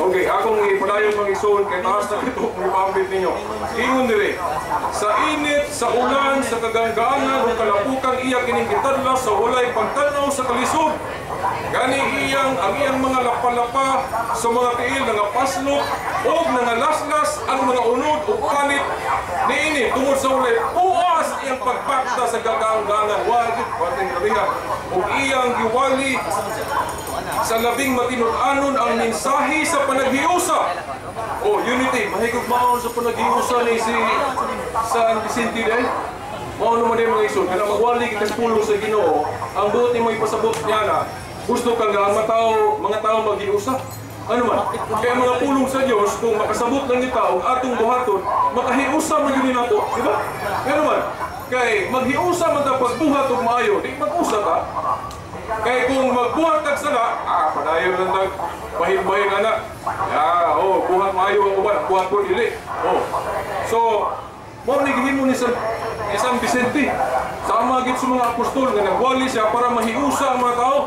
A: Okay, akong ipadayon mga igsoon kay taas na ito kung ipambit ninyo. Ingon dire, sa init, sa ulan, sa kaganggaangan o kalapukan iya kining gitadla sa walay pagtanaw sa kalisod. Gani iyang ang iyang mga lapa-lapa sa mga tiil nangapaslok og nangalaslas ang mga unod ug panit niini tungod sa walay puas iyang pagpakta sa gaganggangan. Wagit pating grabiha ug iyang giwali sa labing matinud-anon ang mensahe sa panaghiusa. Oh, unity, mahigugmaon sa panaghiusa ni si San Vicente day. Mao naman din mga igsoon, kana magwali kita sa pulong sa Ginoo, ang buot nimo ipasabot niya na gusto ka nga mga tao maghiusa. Ano man? Kaya mga pulong sa Dios, kung makasabot lang kita og atong buhaton, makahiusa man gyud nato, di ba? Ano man? Kay maghiusa man ta pagbuhat og maayo, di mag-usa ta. Kay kung magbuhat kag sala, padayon lang tag bahin-bahin ana. Ya, oh, buhat maayo ang uban, buhat ko dili. Oh. So, mao ni gihimo ni San Vicente. Sama gid sa mga apostol nga nagwali siya para mahiusa ang mga tao.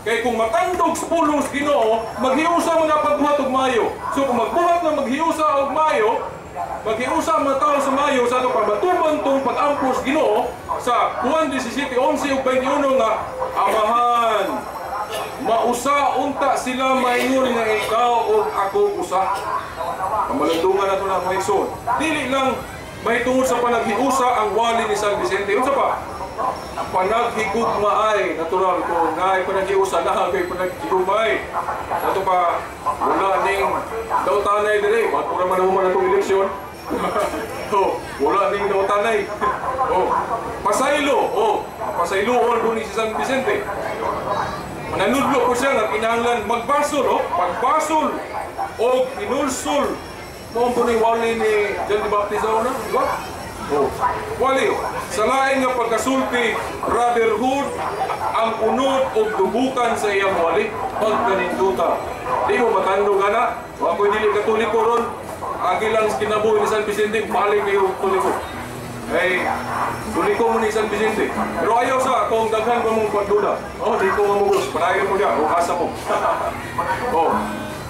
A: Kay kung matandog sa pulong sa Ginoo, maghiusa mga pagbuhat og maayo. So kung magbuhat na maghiusa og maayo, maghiusa ang mga tao sa maayo sa ato pamatuman tong pag-ampos Ginoo sa Juan 17:11 ug 21 nga Amahan, mausa unta sila maingon nga ikaw ug ako usa. Pamalandungan nato na mga igsoon. Dili lang mahitungod sa panaghiusa ang wali ni San Vicente. Unsa pa? Panaghigugmaay. Natural kung naay panaghiusa na kay panaghigugmaay. Ato pa wala ning dautanay dire, wa pura man human atong eleksyon. Oh, wala ning dautanay. Oh, pasaylo, oh, pasayloon ko ni si San Vicente. Mananudlo ko siya nga kinahanglan magbasol, oh, pagbasol og inulsol. Mao po ni wali ni John the Baptist na, di ba? Oh. Wali, sa lain nga pagkasulti, brotherhood ang unod og dubukan sa iyang wali pagkaninduta. Di mo matandog ana, wa ko'y dili Katoliko ron. Agi lang sa kinabuhi ni San Vicente, balik kayo Katoliko. Ay, tuliko mo ni San Vicente. Pero ayaw sa kung daghan pa mong pagduda. Oh, di ko mamugos, padayon mo diya, o asa mo. Oh.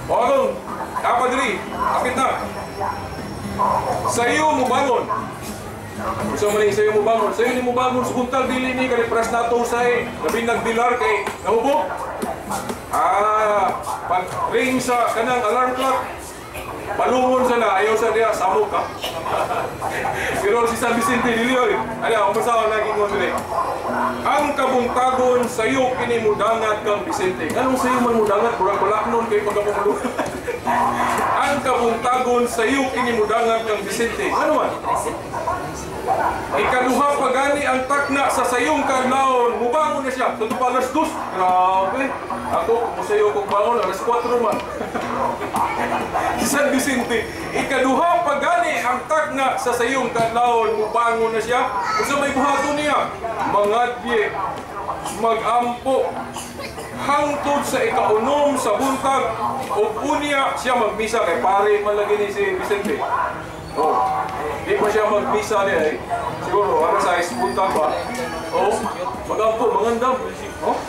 A: O akong, dapat diri, kapit na. Sa iyo mo bangon. Unsa man ni sa iyo mo bangon? Sa iyo ni mo bangon sa buntag dili ni kay pres nato say labing nagbilar kay nahubog. Pag ring sa kanang alarm clock, palungon sa na ayaw sa diya samok ka. Pero si San Vicente dili oy. Ala ang basahan lagi ngon dili. Ang kabuntagon sa iyo kini mudangat kang Vicente. Nganong sa iyo man mudangat murag balaknon kay pagkapumulong. Ang kabuntagon sa iyo kini mudangat kang Vicente. Ano man? Ikaduha pa gani ang takna sa sayong kadlawon. Mubangon na siya. Sa pa alas 2. Grabe. Ako, musayo kong bangon, alas 4 man. Si San Vicente, ikaduha pa gani ang takna sa sayong kadlawon. Mubangon na siya. Unsa may buhaton niya? Mangadye, magampo, hangtod sa ikaunom sa buntag, ug unya siya magmisa kay pare man lagi ni si Vicente. Oh, di pa siya magmisa niya eh. Siguro, alas 6 buntag ba? Oh, magampo, mangandam. Oh.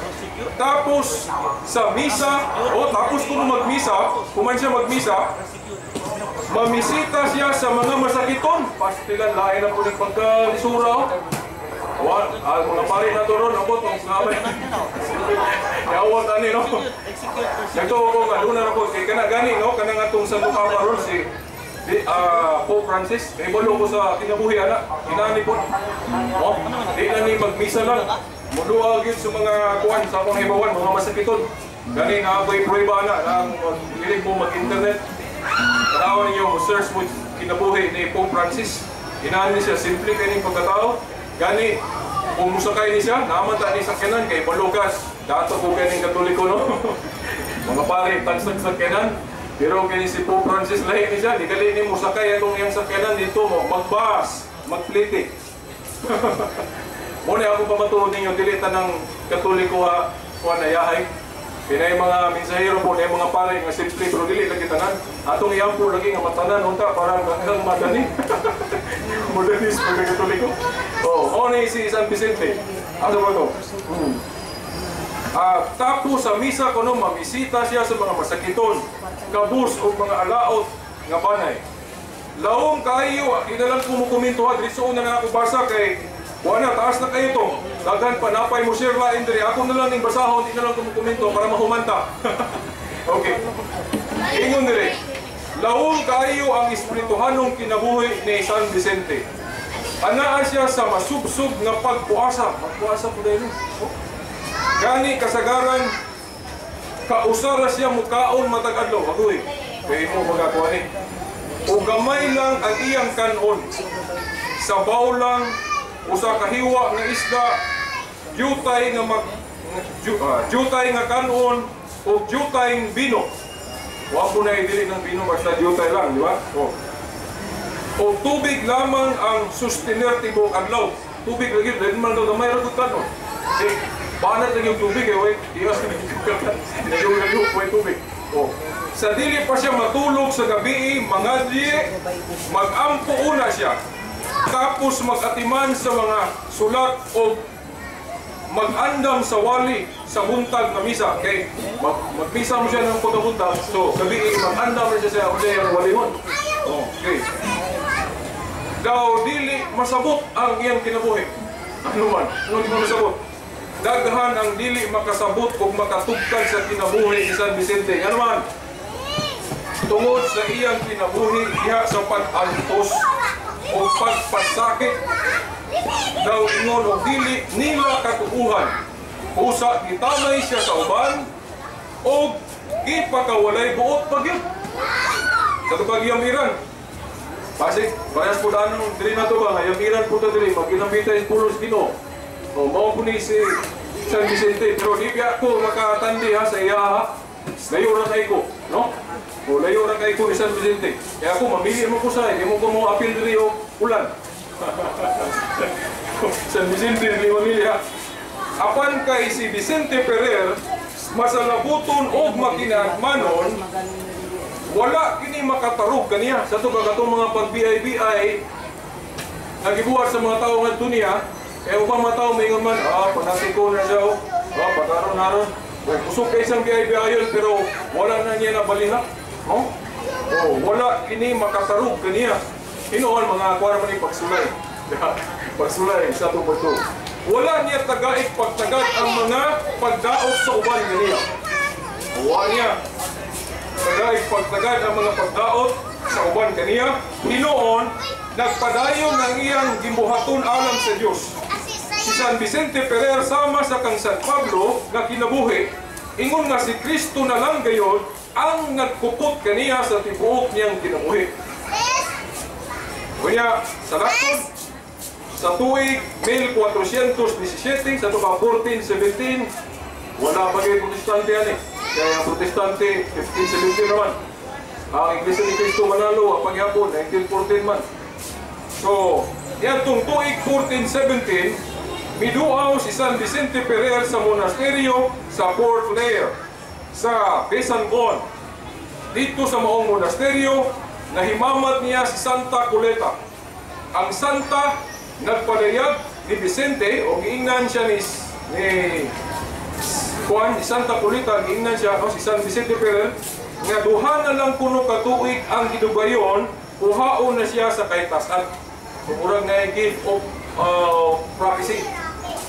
A: Tapos sa misa, oh, tapos kung magmisa, kuman siya magmisa, mamisita siya sa mga masakiton. Pastilan, lain na po ng pagkalisura. Oh. Wa, mga pare na to ron, abot ang sabay. Yawat ani, no. Nagtuo ko nga duna ra ko kay kana gani, no, kanang atong Santo Papa ron si Pope Francis, kay balo ko sa kinabuhi ana, inani po. Oh, di na ni magmisa lang. Muduha gyud sa mga kuan sa akong hibawan, mga masakiton. Gani na ako'y prueba ana ang dili ko mag-internet. Tanaw ninyo, mo search mo kinabuhi ni Pope Francis. Inani siya, simple kay ning pagkatao. Gani, kung musakay ni siya, naman ta ni sakyanan kay balugas. Dato ko kay ning Katoliko, no. Mga pare, tagsag sakyanan. Pero kini si Pope Francis lahi ni siya, di gali ni musakay atong iyang sakyanan dito mo, magbas, magplite. Muna ako pamatuod ninyo, dili tanang Katoliko ha, kuan na yahay. Pinay mga mensahero po, na mga pare nga simple pero dili lagi tanan. Atong iyampo lagi nga matanan unta para hanggang madani. Modernis pag Katoliko. Oh, oh ni si San Vicente. Asa ba to? Tapos sa misa kuno mamisita siya sa mga masakiton, kabus o mga alaot nga banay. Laom kayo, di na lang kumukomento ha, diretso na na ako basa kay wala, taas na kayo to. Daghan pa napay mo share lain diri. Ako na lang ning basahon, di na lang kumukomento para mahumanta. Okay. Ingon diri. Laom kayo ang espirituhanong kinabuhi ni San Vicente. Anaa siya sa masubsob nga pagpuasa. Pagpuasa po dahil. Oh. Gani kasagaran kausara siya mukaon matag adlaw. Agoy. Kay mo magakuha ni. O gamay lang ang iyang kanon. Sabaw lang, usa ka hiwa nga isda, jutay nga kanon o jutay bino. Wa po na dili ng bino basta jutay lang, di ba? Oh. O tubig lamang ang sustener tibuok adlaw. Tubig lagi, dili man daw gamay ra gud kanon. Eh, banat lagi yung tubig eh, wait, iwas na yung tubig. Oh. Sa dili pa siya matulog sa gabi, mangadli, magampo una siya. Tapos magatiman sa mga sulat o mag-andam sa wali sa buntag na misa. Okay, magmisa mo siya ng pagkabuntag. So, gabi mag-andam na siya sa walihon. Okay. Daw dili masabot ang iyang kinabuhi. Ano man? Ano di mo masabot? Daghan ang dili makasabot o makatugkad sa kinabuhi ni San Vicente. Ano man? Tungod sa iyang kinabuhi diha sa pag-antos o pagpasakit, daw ingon og dili nila katuuhan. Usa gitamay siya sa uban og gipakawalay buot pa gyud. Sa tubag yamiran. Pasig, bayas po daan diri na to ba nga yamiran po ta diri maginambitay sa pulos Ginoo. O mao po ni si San Vicente, pero di biya ko makatandi ha sa iya ha. Layo ra kay ko, no? O layo ra kay ko ni San Vicente. Kaya ako mamili mo ko sa mo ko mo apil diri og ulan. San Vicente ni mamili ha. Apan kay si Vicente Ferrer masalabuton og makinagmanon, wala kini makatarog kaniya. Sa to katong mga pag-BI-BI nagibuhat sa mga tawo ngadto niya, eh ubang mga tao maingon man, panatiko na siya, oh, pagkaron-haron. Usok kay isang BI-BI yun, pero wala na niya nabaliha. Oh? Oh, wala kini makatarog kaniya. Hinuon mga kuwara man ni pagsulay. Pagsulay sa to. Wala niya tagaik pagtagad ang mga pagdaot sa uban kaniya. Wala niya tagaik pagtagad ang mga pagdaot sa uban kaniya. Hinuon nagpadayon ang iyang gimbuhaton alang sa Dios. Si San Vicente Ferrer sama sa kang San Pablo nga kinabuhi, ingon nga si Kristo na lang gayon ang nagkupot kaniya sa tibuok niyang kinabuhi. Kunya sa laktod, sa tuig 1417, sa tuka 1417, wala pa kayo Protestante yan eh. Kaya ang Protestante, 1517 naman. Ang Iglesia ni Cristo manalo, ang paghapon, 1914 man. So, yan tong tuig 1417, miduaw si San Vicente Ferrer sa monasteryo sa Port Claire, sa Besangon. Dito sa maong monasteryo, nahimamat niya si Santa Coleta. Ang Santa nagpadayag ni Vicente, o giingnan siya ni Juan, ni Santa Coleta, giingnan siya, o si San Vicente Ferrer, nga duha na lang kuno katuig ang gidugayon, kuhaon na siya sa kahitasan. Murag na gift of prophecy.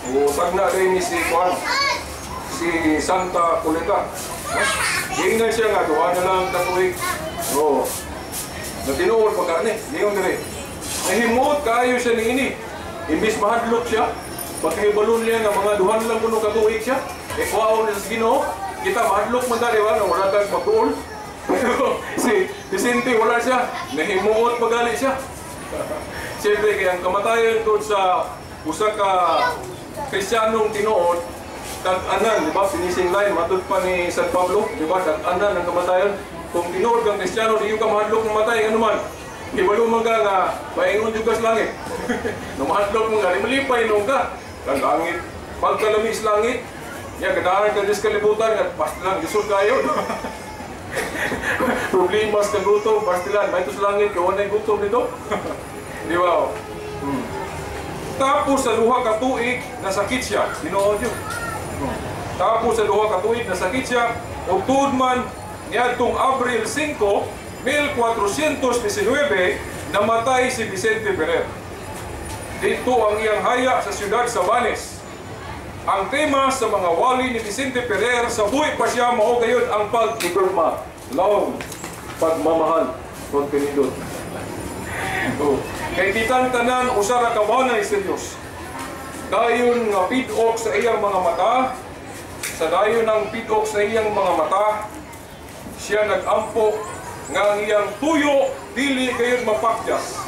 A: O tagna rin ni si Juan, si Santa Coleta. No? Giingnan siya nga, duha na lang katuig. Oh. Na tinuod pa ka ni, giingon diri. Nahimuot kaayo siya niini. Imbis mahadlok siya, pagkahibalon niya nga mga duha na lang kuno katuig siya, e kuwaon niya sa Ginoo, kita mahadlok man ta, di ba? Wala kang magtuol. Pero si Vicente wala siya, nahimuot pagali siya. Siyempre, kaya ang kamatayan doon sa usa ka Kristiyanong tinuod, tag-anan, di ba? Finishing line, matud pa ni San Pablo, di ba? Tag-anan ang kamatayan. Kung tinuod kang Kristiyano, di ka mahadlok ng matay, ano man. Hibalo man ka nga, paingon jud ka sa langit. No mahadlok mo nga, di malipay nung ka. Ang langit, pagkalami sa langit, ya, ganahan ka sa kalibutan, nga, basta lang, lisod kayo. Problema sa gutom, basta lang, may sa langit, kaya wala gutom nito. Di ba? Tapos sa duha ka tuig, nasakit siya. Tinuod yun. Tapos sa duha ka tuig, nasakit siya. Ug tuod man, niadtong Abril 5, 1419, namatay si Vicente Ferrer. Dito ang iyang haya sa siyudad sa Banes. Ang tema sa mga wali ni Vicente Ferrer sa buhi pa siya mao gayud ang pag-igugma, love, pagmamahal, pagpinindot. Oh. Kay kitang tanan usa ra ka banay sa Dios. Dayon nga pid-ok sa iyang mga mata, sa dayon ang pid-ok sa iyang mga mata, siya nagampo nga ang iyang tuyo dili gayud mapakyas.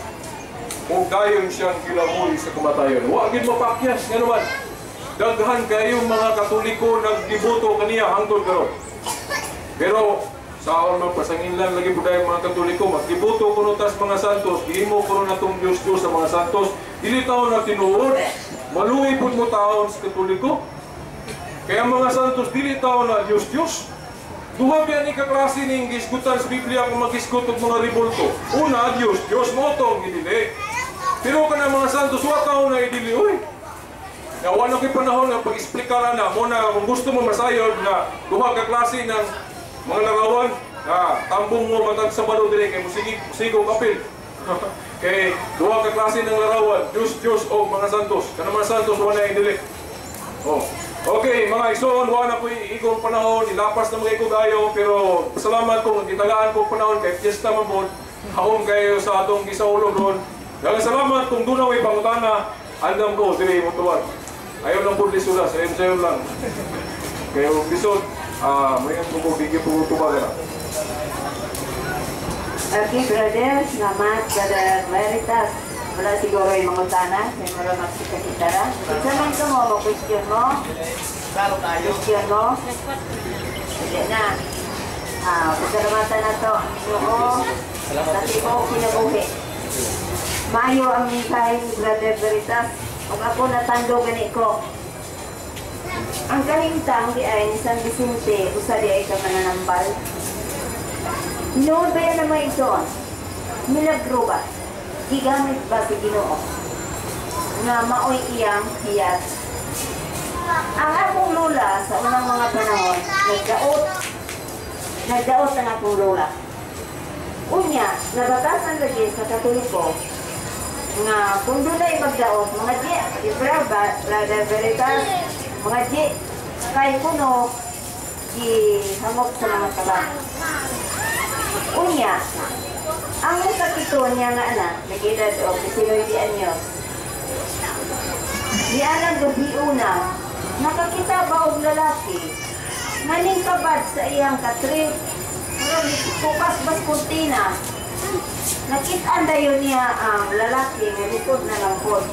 A: Ug dayon siyang gilamoy sa kamatayon. Wa gid mapakyas ngano man. Daghan kayo mga Katoliko nagdiboto kaniya hangtod karon. Pero sa aon man pasangin lang lagi pud mga Katoliko magdiboto kuno tas mga santos, gihimo kuno natong Dios Dios sa mga santos, dili taon na tinuod, maluhi pud mo taon sa Katoliko. Kaya mga santos dili taon na Dios Dios. Duha biya ni kaklase ning gisgutan sa Biblia kung magisgot og mga rebulto. Una, Dios Dios mo tong gidili. Pero kana mga santos wa taon na idili oy. Na wala ko'y panahon nga pag-explicar na mo na kung gusto mo masayod na duha ka klase ng mga larawan, tambong mo matag sa balo dire kay musigi sigo kapil. Kay duha ka klase ng larawan, Dios Dios o mga santos. Kana mga santos wala idili. Oh. Okay, mga igsoon, wala ko'y igong panahon, ilapas na mga ikugayo, pero salamat kung gitagaan ko panahon kay fiesta man pod, haom kayo sa atong gisaulo ron. Daghang salamat kung doon may pangutana, andam ko diri mo tuwag. Ayaw lang po lisod, sayo-sayo lang. Kayo lisod, may ang bigyan po tubag na.
B: Okay, brother, salamat, Brother Veritas. Wala siguro yung mga utana, may mga magkita-kitara. Isa man ka mo, question mo? Question mo? Sige na. Pasalamatan na to. Oo, sa tibuok kinabuhi. Mayo ang mensahe ni Brother Veritas. Kung ako natando gani ko. Ang kahimtang di ay ni San Vicente, usa di ay ka mananambal. Noon ba yan na may ito? Milagro ba? Gigamit ba si Ginoo? Nga maoy iyang hiyas. Ang akong lola sa unang mga panahon, nagdaot. Nagdaot ang akong lola. Unya, nabatasan lagi sa Katoliko nga kung dunay magdaot, mga di, ibra ba, Brother Veritas, mga di, kay kuno, gihangop sa mga tabang. Unya, ang masakito niya nga anak, nag-edad o 19 anyos, di anang gabi una, nakakita ba og lalaki, nganing kabad sa iyang katre, bukas bas kuntina, nakitaan dayon niya ang lalaki nga likod na langkod.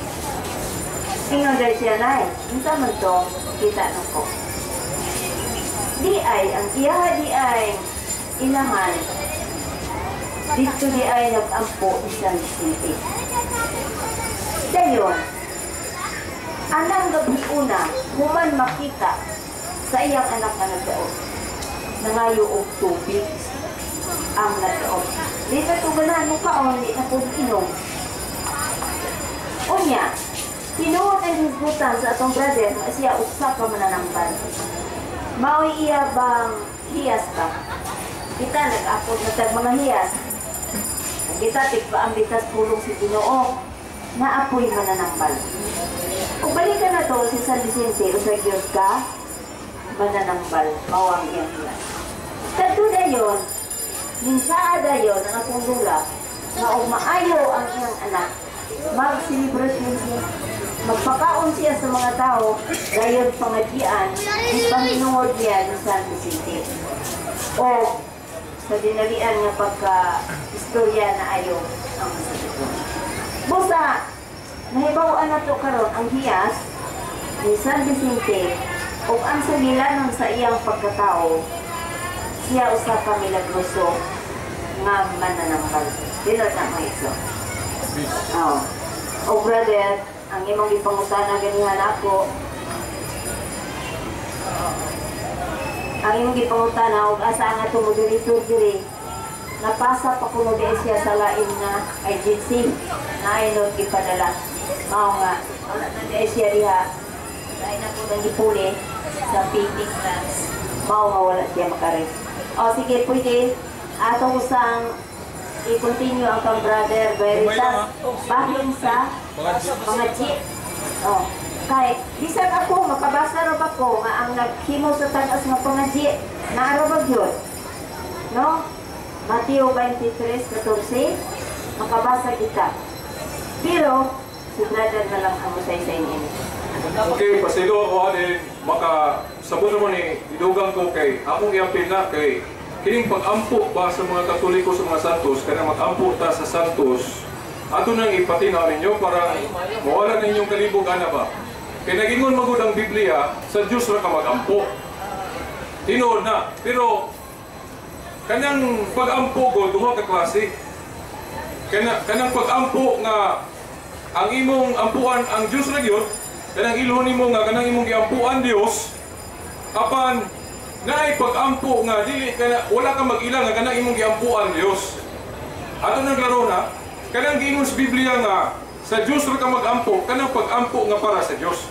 B: Ingon dayon siya, nay, unsa man to, kita nako. Di ay, ang iya di ay inahan, dito di ay nag-ampo isang Vicente. Dayon, anang gabi una, human makita sa iyang anak na nagdaot. Nangayo og tubig ang nagdaot. Di na ito ganahan mo kaon, di na po inom. Unya, tinuod ang hisgutan sa atong brother nga siya usa ka mananambal. Maoy iya bang hiyas ba? Kita nag-apod na tag mga hiyas. Kita tigpaambitas pulong si Ginoo. Naapoy mananambal. Kung balikan na to, si San Vicente, usa gyud ka mananambal, mao ang iyang hiyas. Kadto dayon, minsaa dayon ang akong lula, nga og maayo ang iyang anak, magselebrasyon siya. Magpakaon siya sa mga tao, dayon pangadyian, ipahinungod niya ni San Vicente. O sa dinalian nga pagka-istorya na ayo ang masakit. Busa, nahibaw-an na to karon ang hiyas ni San Vicente o ang sagilanon sa iyang pagkatao, siya usa ka milagroso nga mananambal. Dilo na mga iso. Oh. O brother, ang imong gipangutana ganihan ako, ang imong gipangutana og asa ang atong moderator diri, napasa pa kuno di siya sa lain nga agency na ay gipadala. Mao nga wala na di siya diha, lain ako nang gipuli sa painting class. Mao nga wala siya makares. O sige, pwede ato usang i-continue ang kang brother Veritas bahin sa mga jeep. Oh, kay bisan ako makabasa ra ba ko nga ang naghimo sa taas nga pangadji naaro ba gyud? No? Mateo 23:14 makabasa kita. Pero si brother na lang ang musaysay niini.
A: Okay, pasilo ako din maka sabon naman ni idugang ko kay akong iapil na kay kining pag-ampo ba sa mga Katoliko sa mga Santos, kanang mag-ampo ta sa Santos, ato nang ipatinaw ninyo para mawala ninyong kalibog ana ba. Kay nagingon magud ang Biblia sa Dios ra ka mag-ampo. Tinuod na, pero kanang pag-ampo ko duha ka klase. Kanang pag-ampo nga ang imong ampuan ang Dios ra gyud, kanang ilhon nimo nga kanang imong giampuan Dios, apan naay pag-ampo nga dili kana wala ka mag-ila nga kanang imong giampuan Dios. Ato nang klaro na, kanang giingon sa Biblia nga sa Dios ra ka mag-ampo, kanang pag-ampo nga para sa Dios.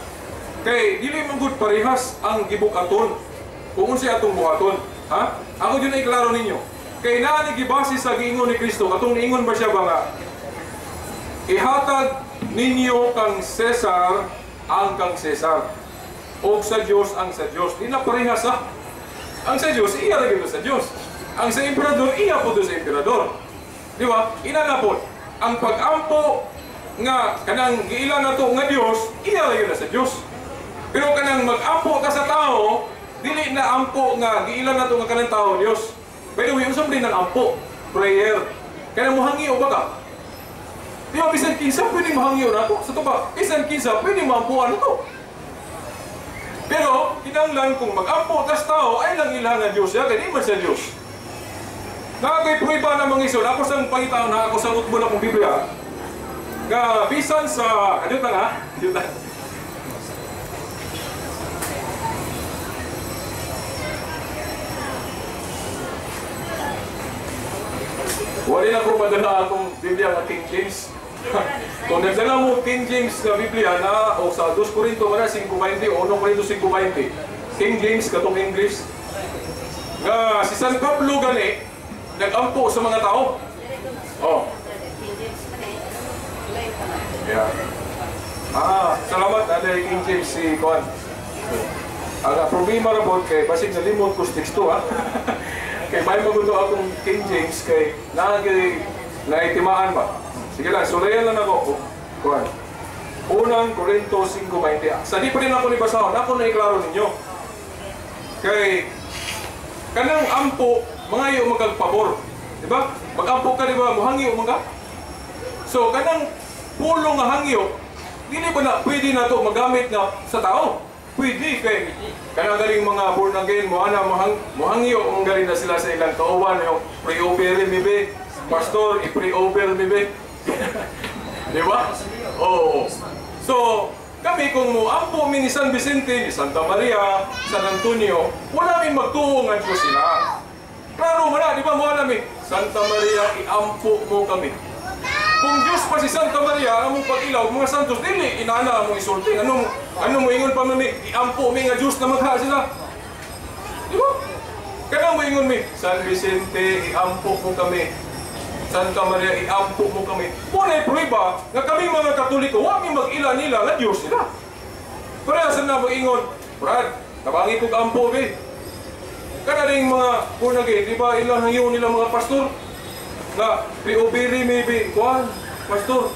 A: Kay dili man gud parehas ang gibukaton kung unsay atong buhaton, ha? Ako jud ay klaro ninyo. Kay naa ni gibase sa giingon ni Kristo, katong niingon ba siya ba nga ihatag ninyo kang Cesar ang kang Cesar og sa Dios ang sa Dios. Di na parehas ha. Ang sa Dios iya ra gyud sa Dios. Ang sa emperador iya pud sa emperador. Di ba? Ina na pod ang pag-ampo nga kanang giila nato nga Dios, iya ra gyud sa Dios. Pero kanang mag-ampo ka sa tao, dili na ampo nga giila nato nga kanang tao Dios. By the way, unsa man din ang ampo? Prayer. Kanang mohangyo ba ka? Di ba bisan kinsa pwede mohangyo nato? Sa to ba? Bisan kinsa pwede moampuan nato. Pero kinahanglan kung mag-ampo tas tao ay lang ila nga Dios siya kay di man siya Dios. Nakakay prueba na mga isod, ako sang pangitaon na ako sang utbon akong Biblia. Nga bisan sa adyo ta nga, adyo ta. Wala na ko madala akong Biblia nga King James. Kung nagdala mo King James na Biblia na o sa 2 Corinto 5:20 o 1 Corinto 5:20, King James katong English nga si San Pablo gani nag-ampo sa mga tao. Oh. Yeah. Ah, salamat na King James si Kuan. Ang problema ra pod kay basig nalimot ko sa teksto ha. Kay may magundo akong King James kay naagi naitimaan ba. Sige lang, sulayan lang ako. Kuan. Unang Corinto 5:20. Sa di pa rin ako ni basahon, ako na iklaro ninyo. Kay kanang ampo mangayo magpabor, di ba? Mag-ampo ka di ba, mohangyo man ka. So kanang pulo nga hangyo, dili ba na pwede na to magamit nga sa tao? Pwede kay kanang galing mga born again mo ana mohangyo ang galing na sila sa ilang kauban yung pre-over mi be. Pastor, i-pre-over mi be. Di ba? Oo. So, kami kung moampo mi ni San Vicente, ni Santa Maria, San Antonio, wala mi magtuo nga Diyos sila. Klaro man na, di ba mo alam eh? Santa Maria, iampo mo kami. Kung Diyos pa si Santa Maria, among pag-ilaw, mga santos, dili, inana among isulti. Ano, ano mo ingon pa mami? Iampo mi nga Diyos na magha sila. Di ba? Kaya mo ingon mi, San Vicente, iampo mo kami. Santa Maria, iampo mo kami. Muna prueba nga kami mga Katoliko, wa mi mag-ila nila nga Diyos sila. Pareha sa na mag-ingon, "Brad, tabangi kog ampo be." Kana ring mga punagi, di ba ilang hangyo nila mga pastor? Nga, priobiri maybe, kuan, pastor.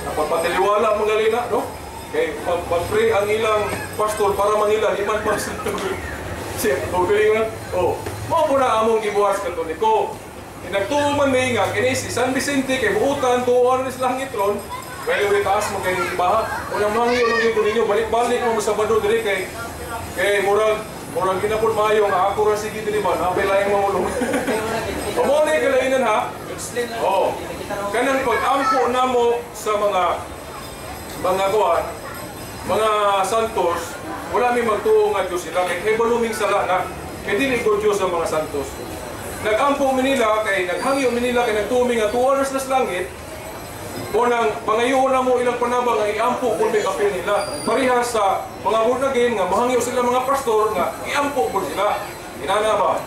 A: Napapatiliwala mga galina, no? Kay mag-pray ang ilang pastor para mangila, di man para sa siya, okay nga. Oh, mao po na among gibuhat sa Katoliko. Nagtuo man may nga, kini si San Vicente, kay buutan, tuon ni sa langit ron, kay uri taas mo kay ibaha. Unang mangyo lang yun ninyo, balik-balik mo sa Sabado diri kay kay murag murag ginapod maayo nga ako ra sige diri ba, napay laing mamulong. Mao na kalainan ha. Oh. Kanang pag-ampo namo sa mga kuan, mga santos, wala mi magtuo nga Diyos sila kay kabalo ming sala na. Kay dili ko Diyos ang mga santos. Nag-ampo mi nila kay naghangyo mi nila kay nagtuo mi nga tuwa na sila sa langit. O nang pangayoon na mo ilang panabang nga iampo kung may apil nila. Parehas sa mga born again nga mahangyo sila mga pastor nga iampo po sila. Inana ba?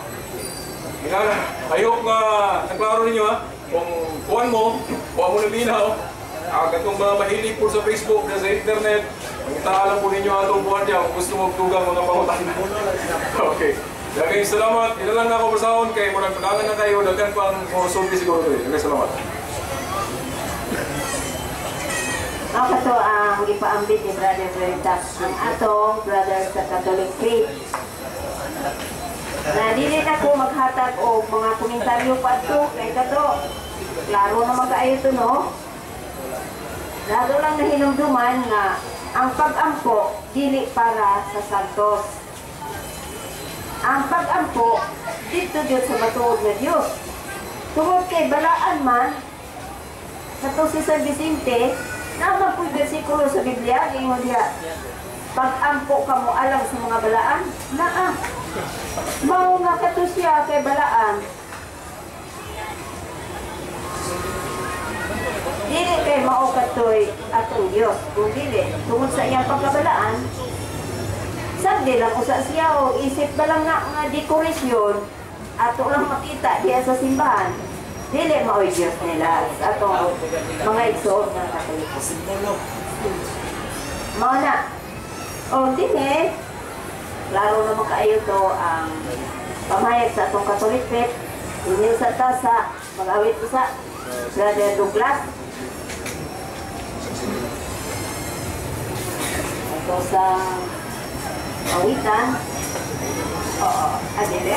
A: Inana. I hope nga naklaro ninyo ha. Kung kuan mo, kuan mo na linaw. Katong mga mahilig po sa Facebook na sa internet, mangitaan lang po ninyo atong buwan diya kung gusto mo magtugang mga pangutana. Okay. Daghang salamat. Ila lang na ako basahon kay murag padangan na kayo, daghan pang mga sulti siguro diri. Daghang salamat.
B: Ako kato ang gipaambit ni Brother Veritas, ang atong brother sa Catholic Faith. Na dili na ko maghatag og mga komentaryo pa ato kay kato. Klaro naman kaayo to, no? Lalo lang nahinumduman nga ang pag-ampo dili para sa santos. Ang pag-ampo dito gyud sa matuod nga Dios. Tungod kay balaan man kato si San Vicente, naman po'y bersikulo sa Biblia, ingon diha, pag-ampo ka mo alang sa mga balaan, naa. Mao nga kato siya kay balaan. Dili kay mao katoy atong Dios, kung dili, tungod sa iyang pagkabalaan, sagdi lang usa siya o isip ba lang nga nga dekorasyon, ato lang makita diha sa simbahan. Dili maoy Dios nila sa atong mga igsoon nga Katoliko. Mao na. O dinhi, klaro naman kaayo to ang pamahayag sa atong Catholic faith. Dinhi sa ta sa mag-awit usa Brother Douglas. Ito sa awitan. Oo, adere.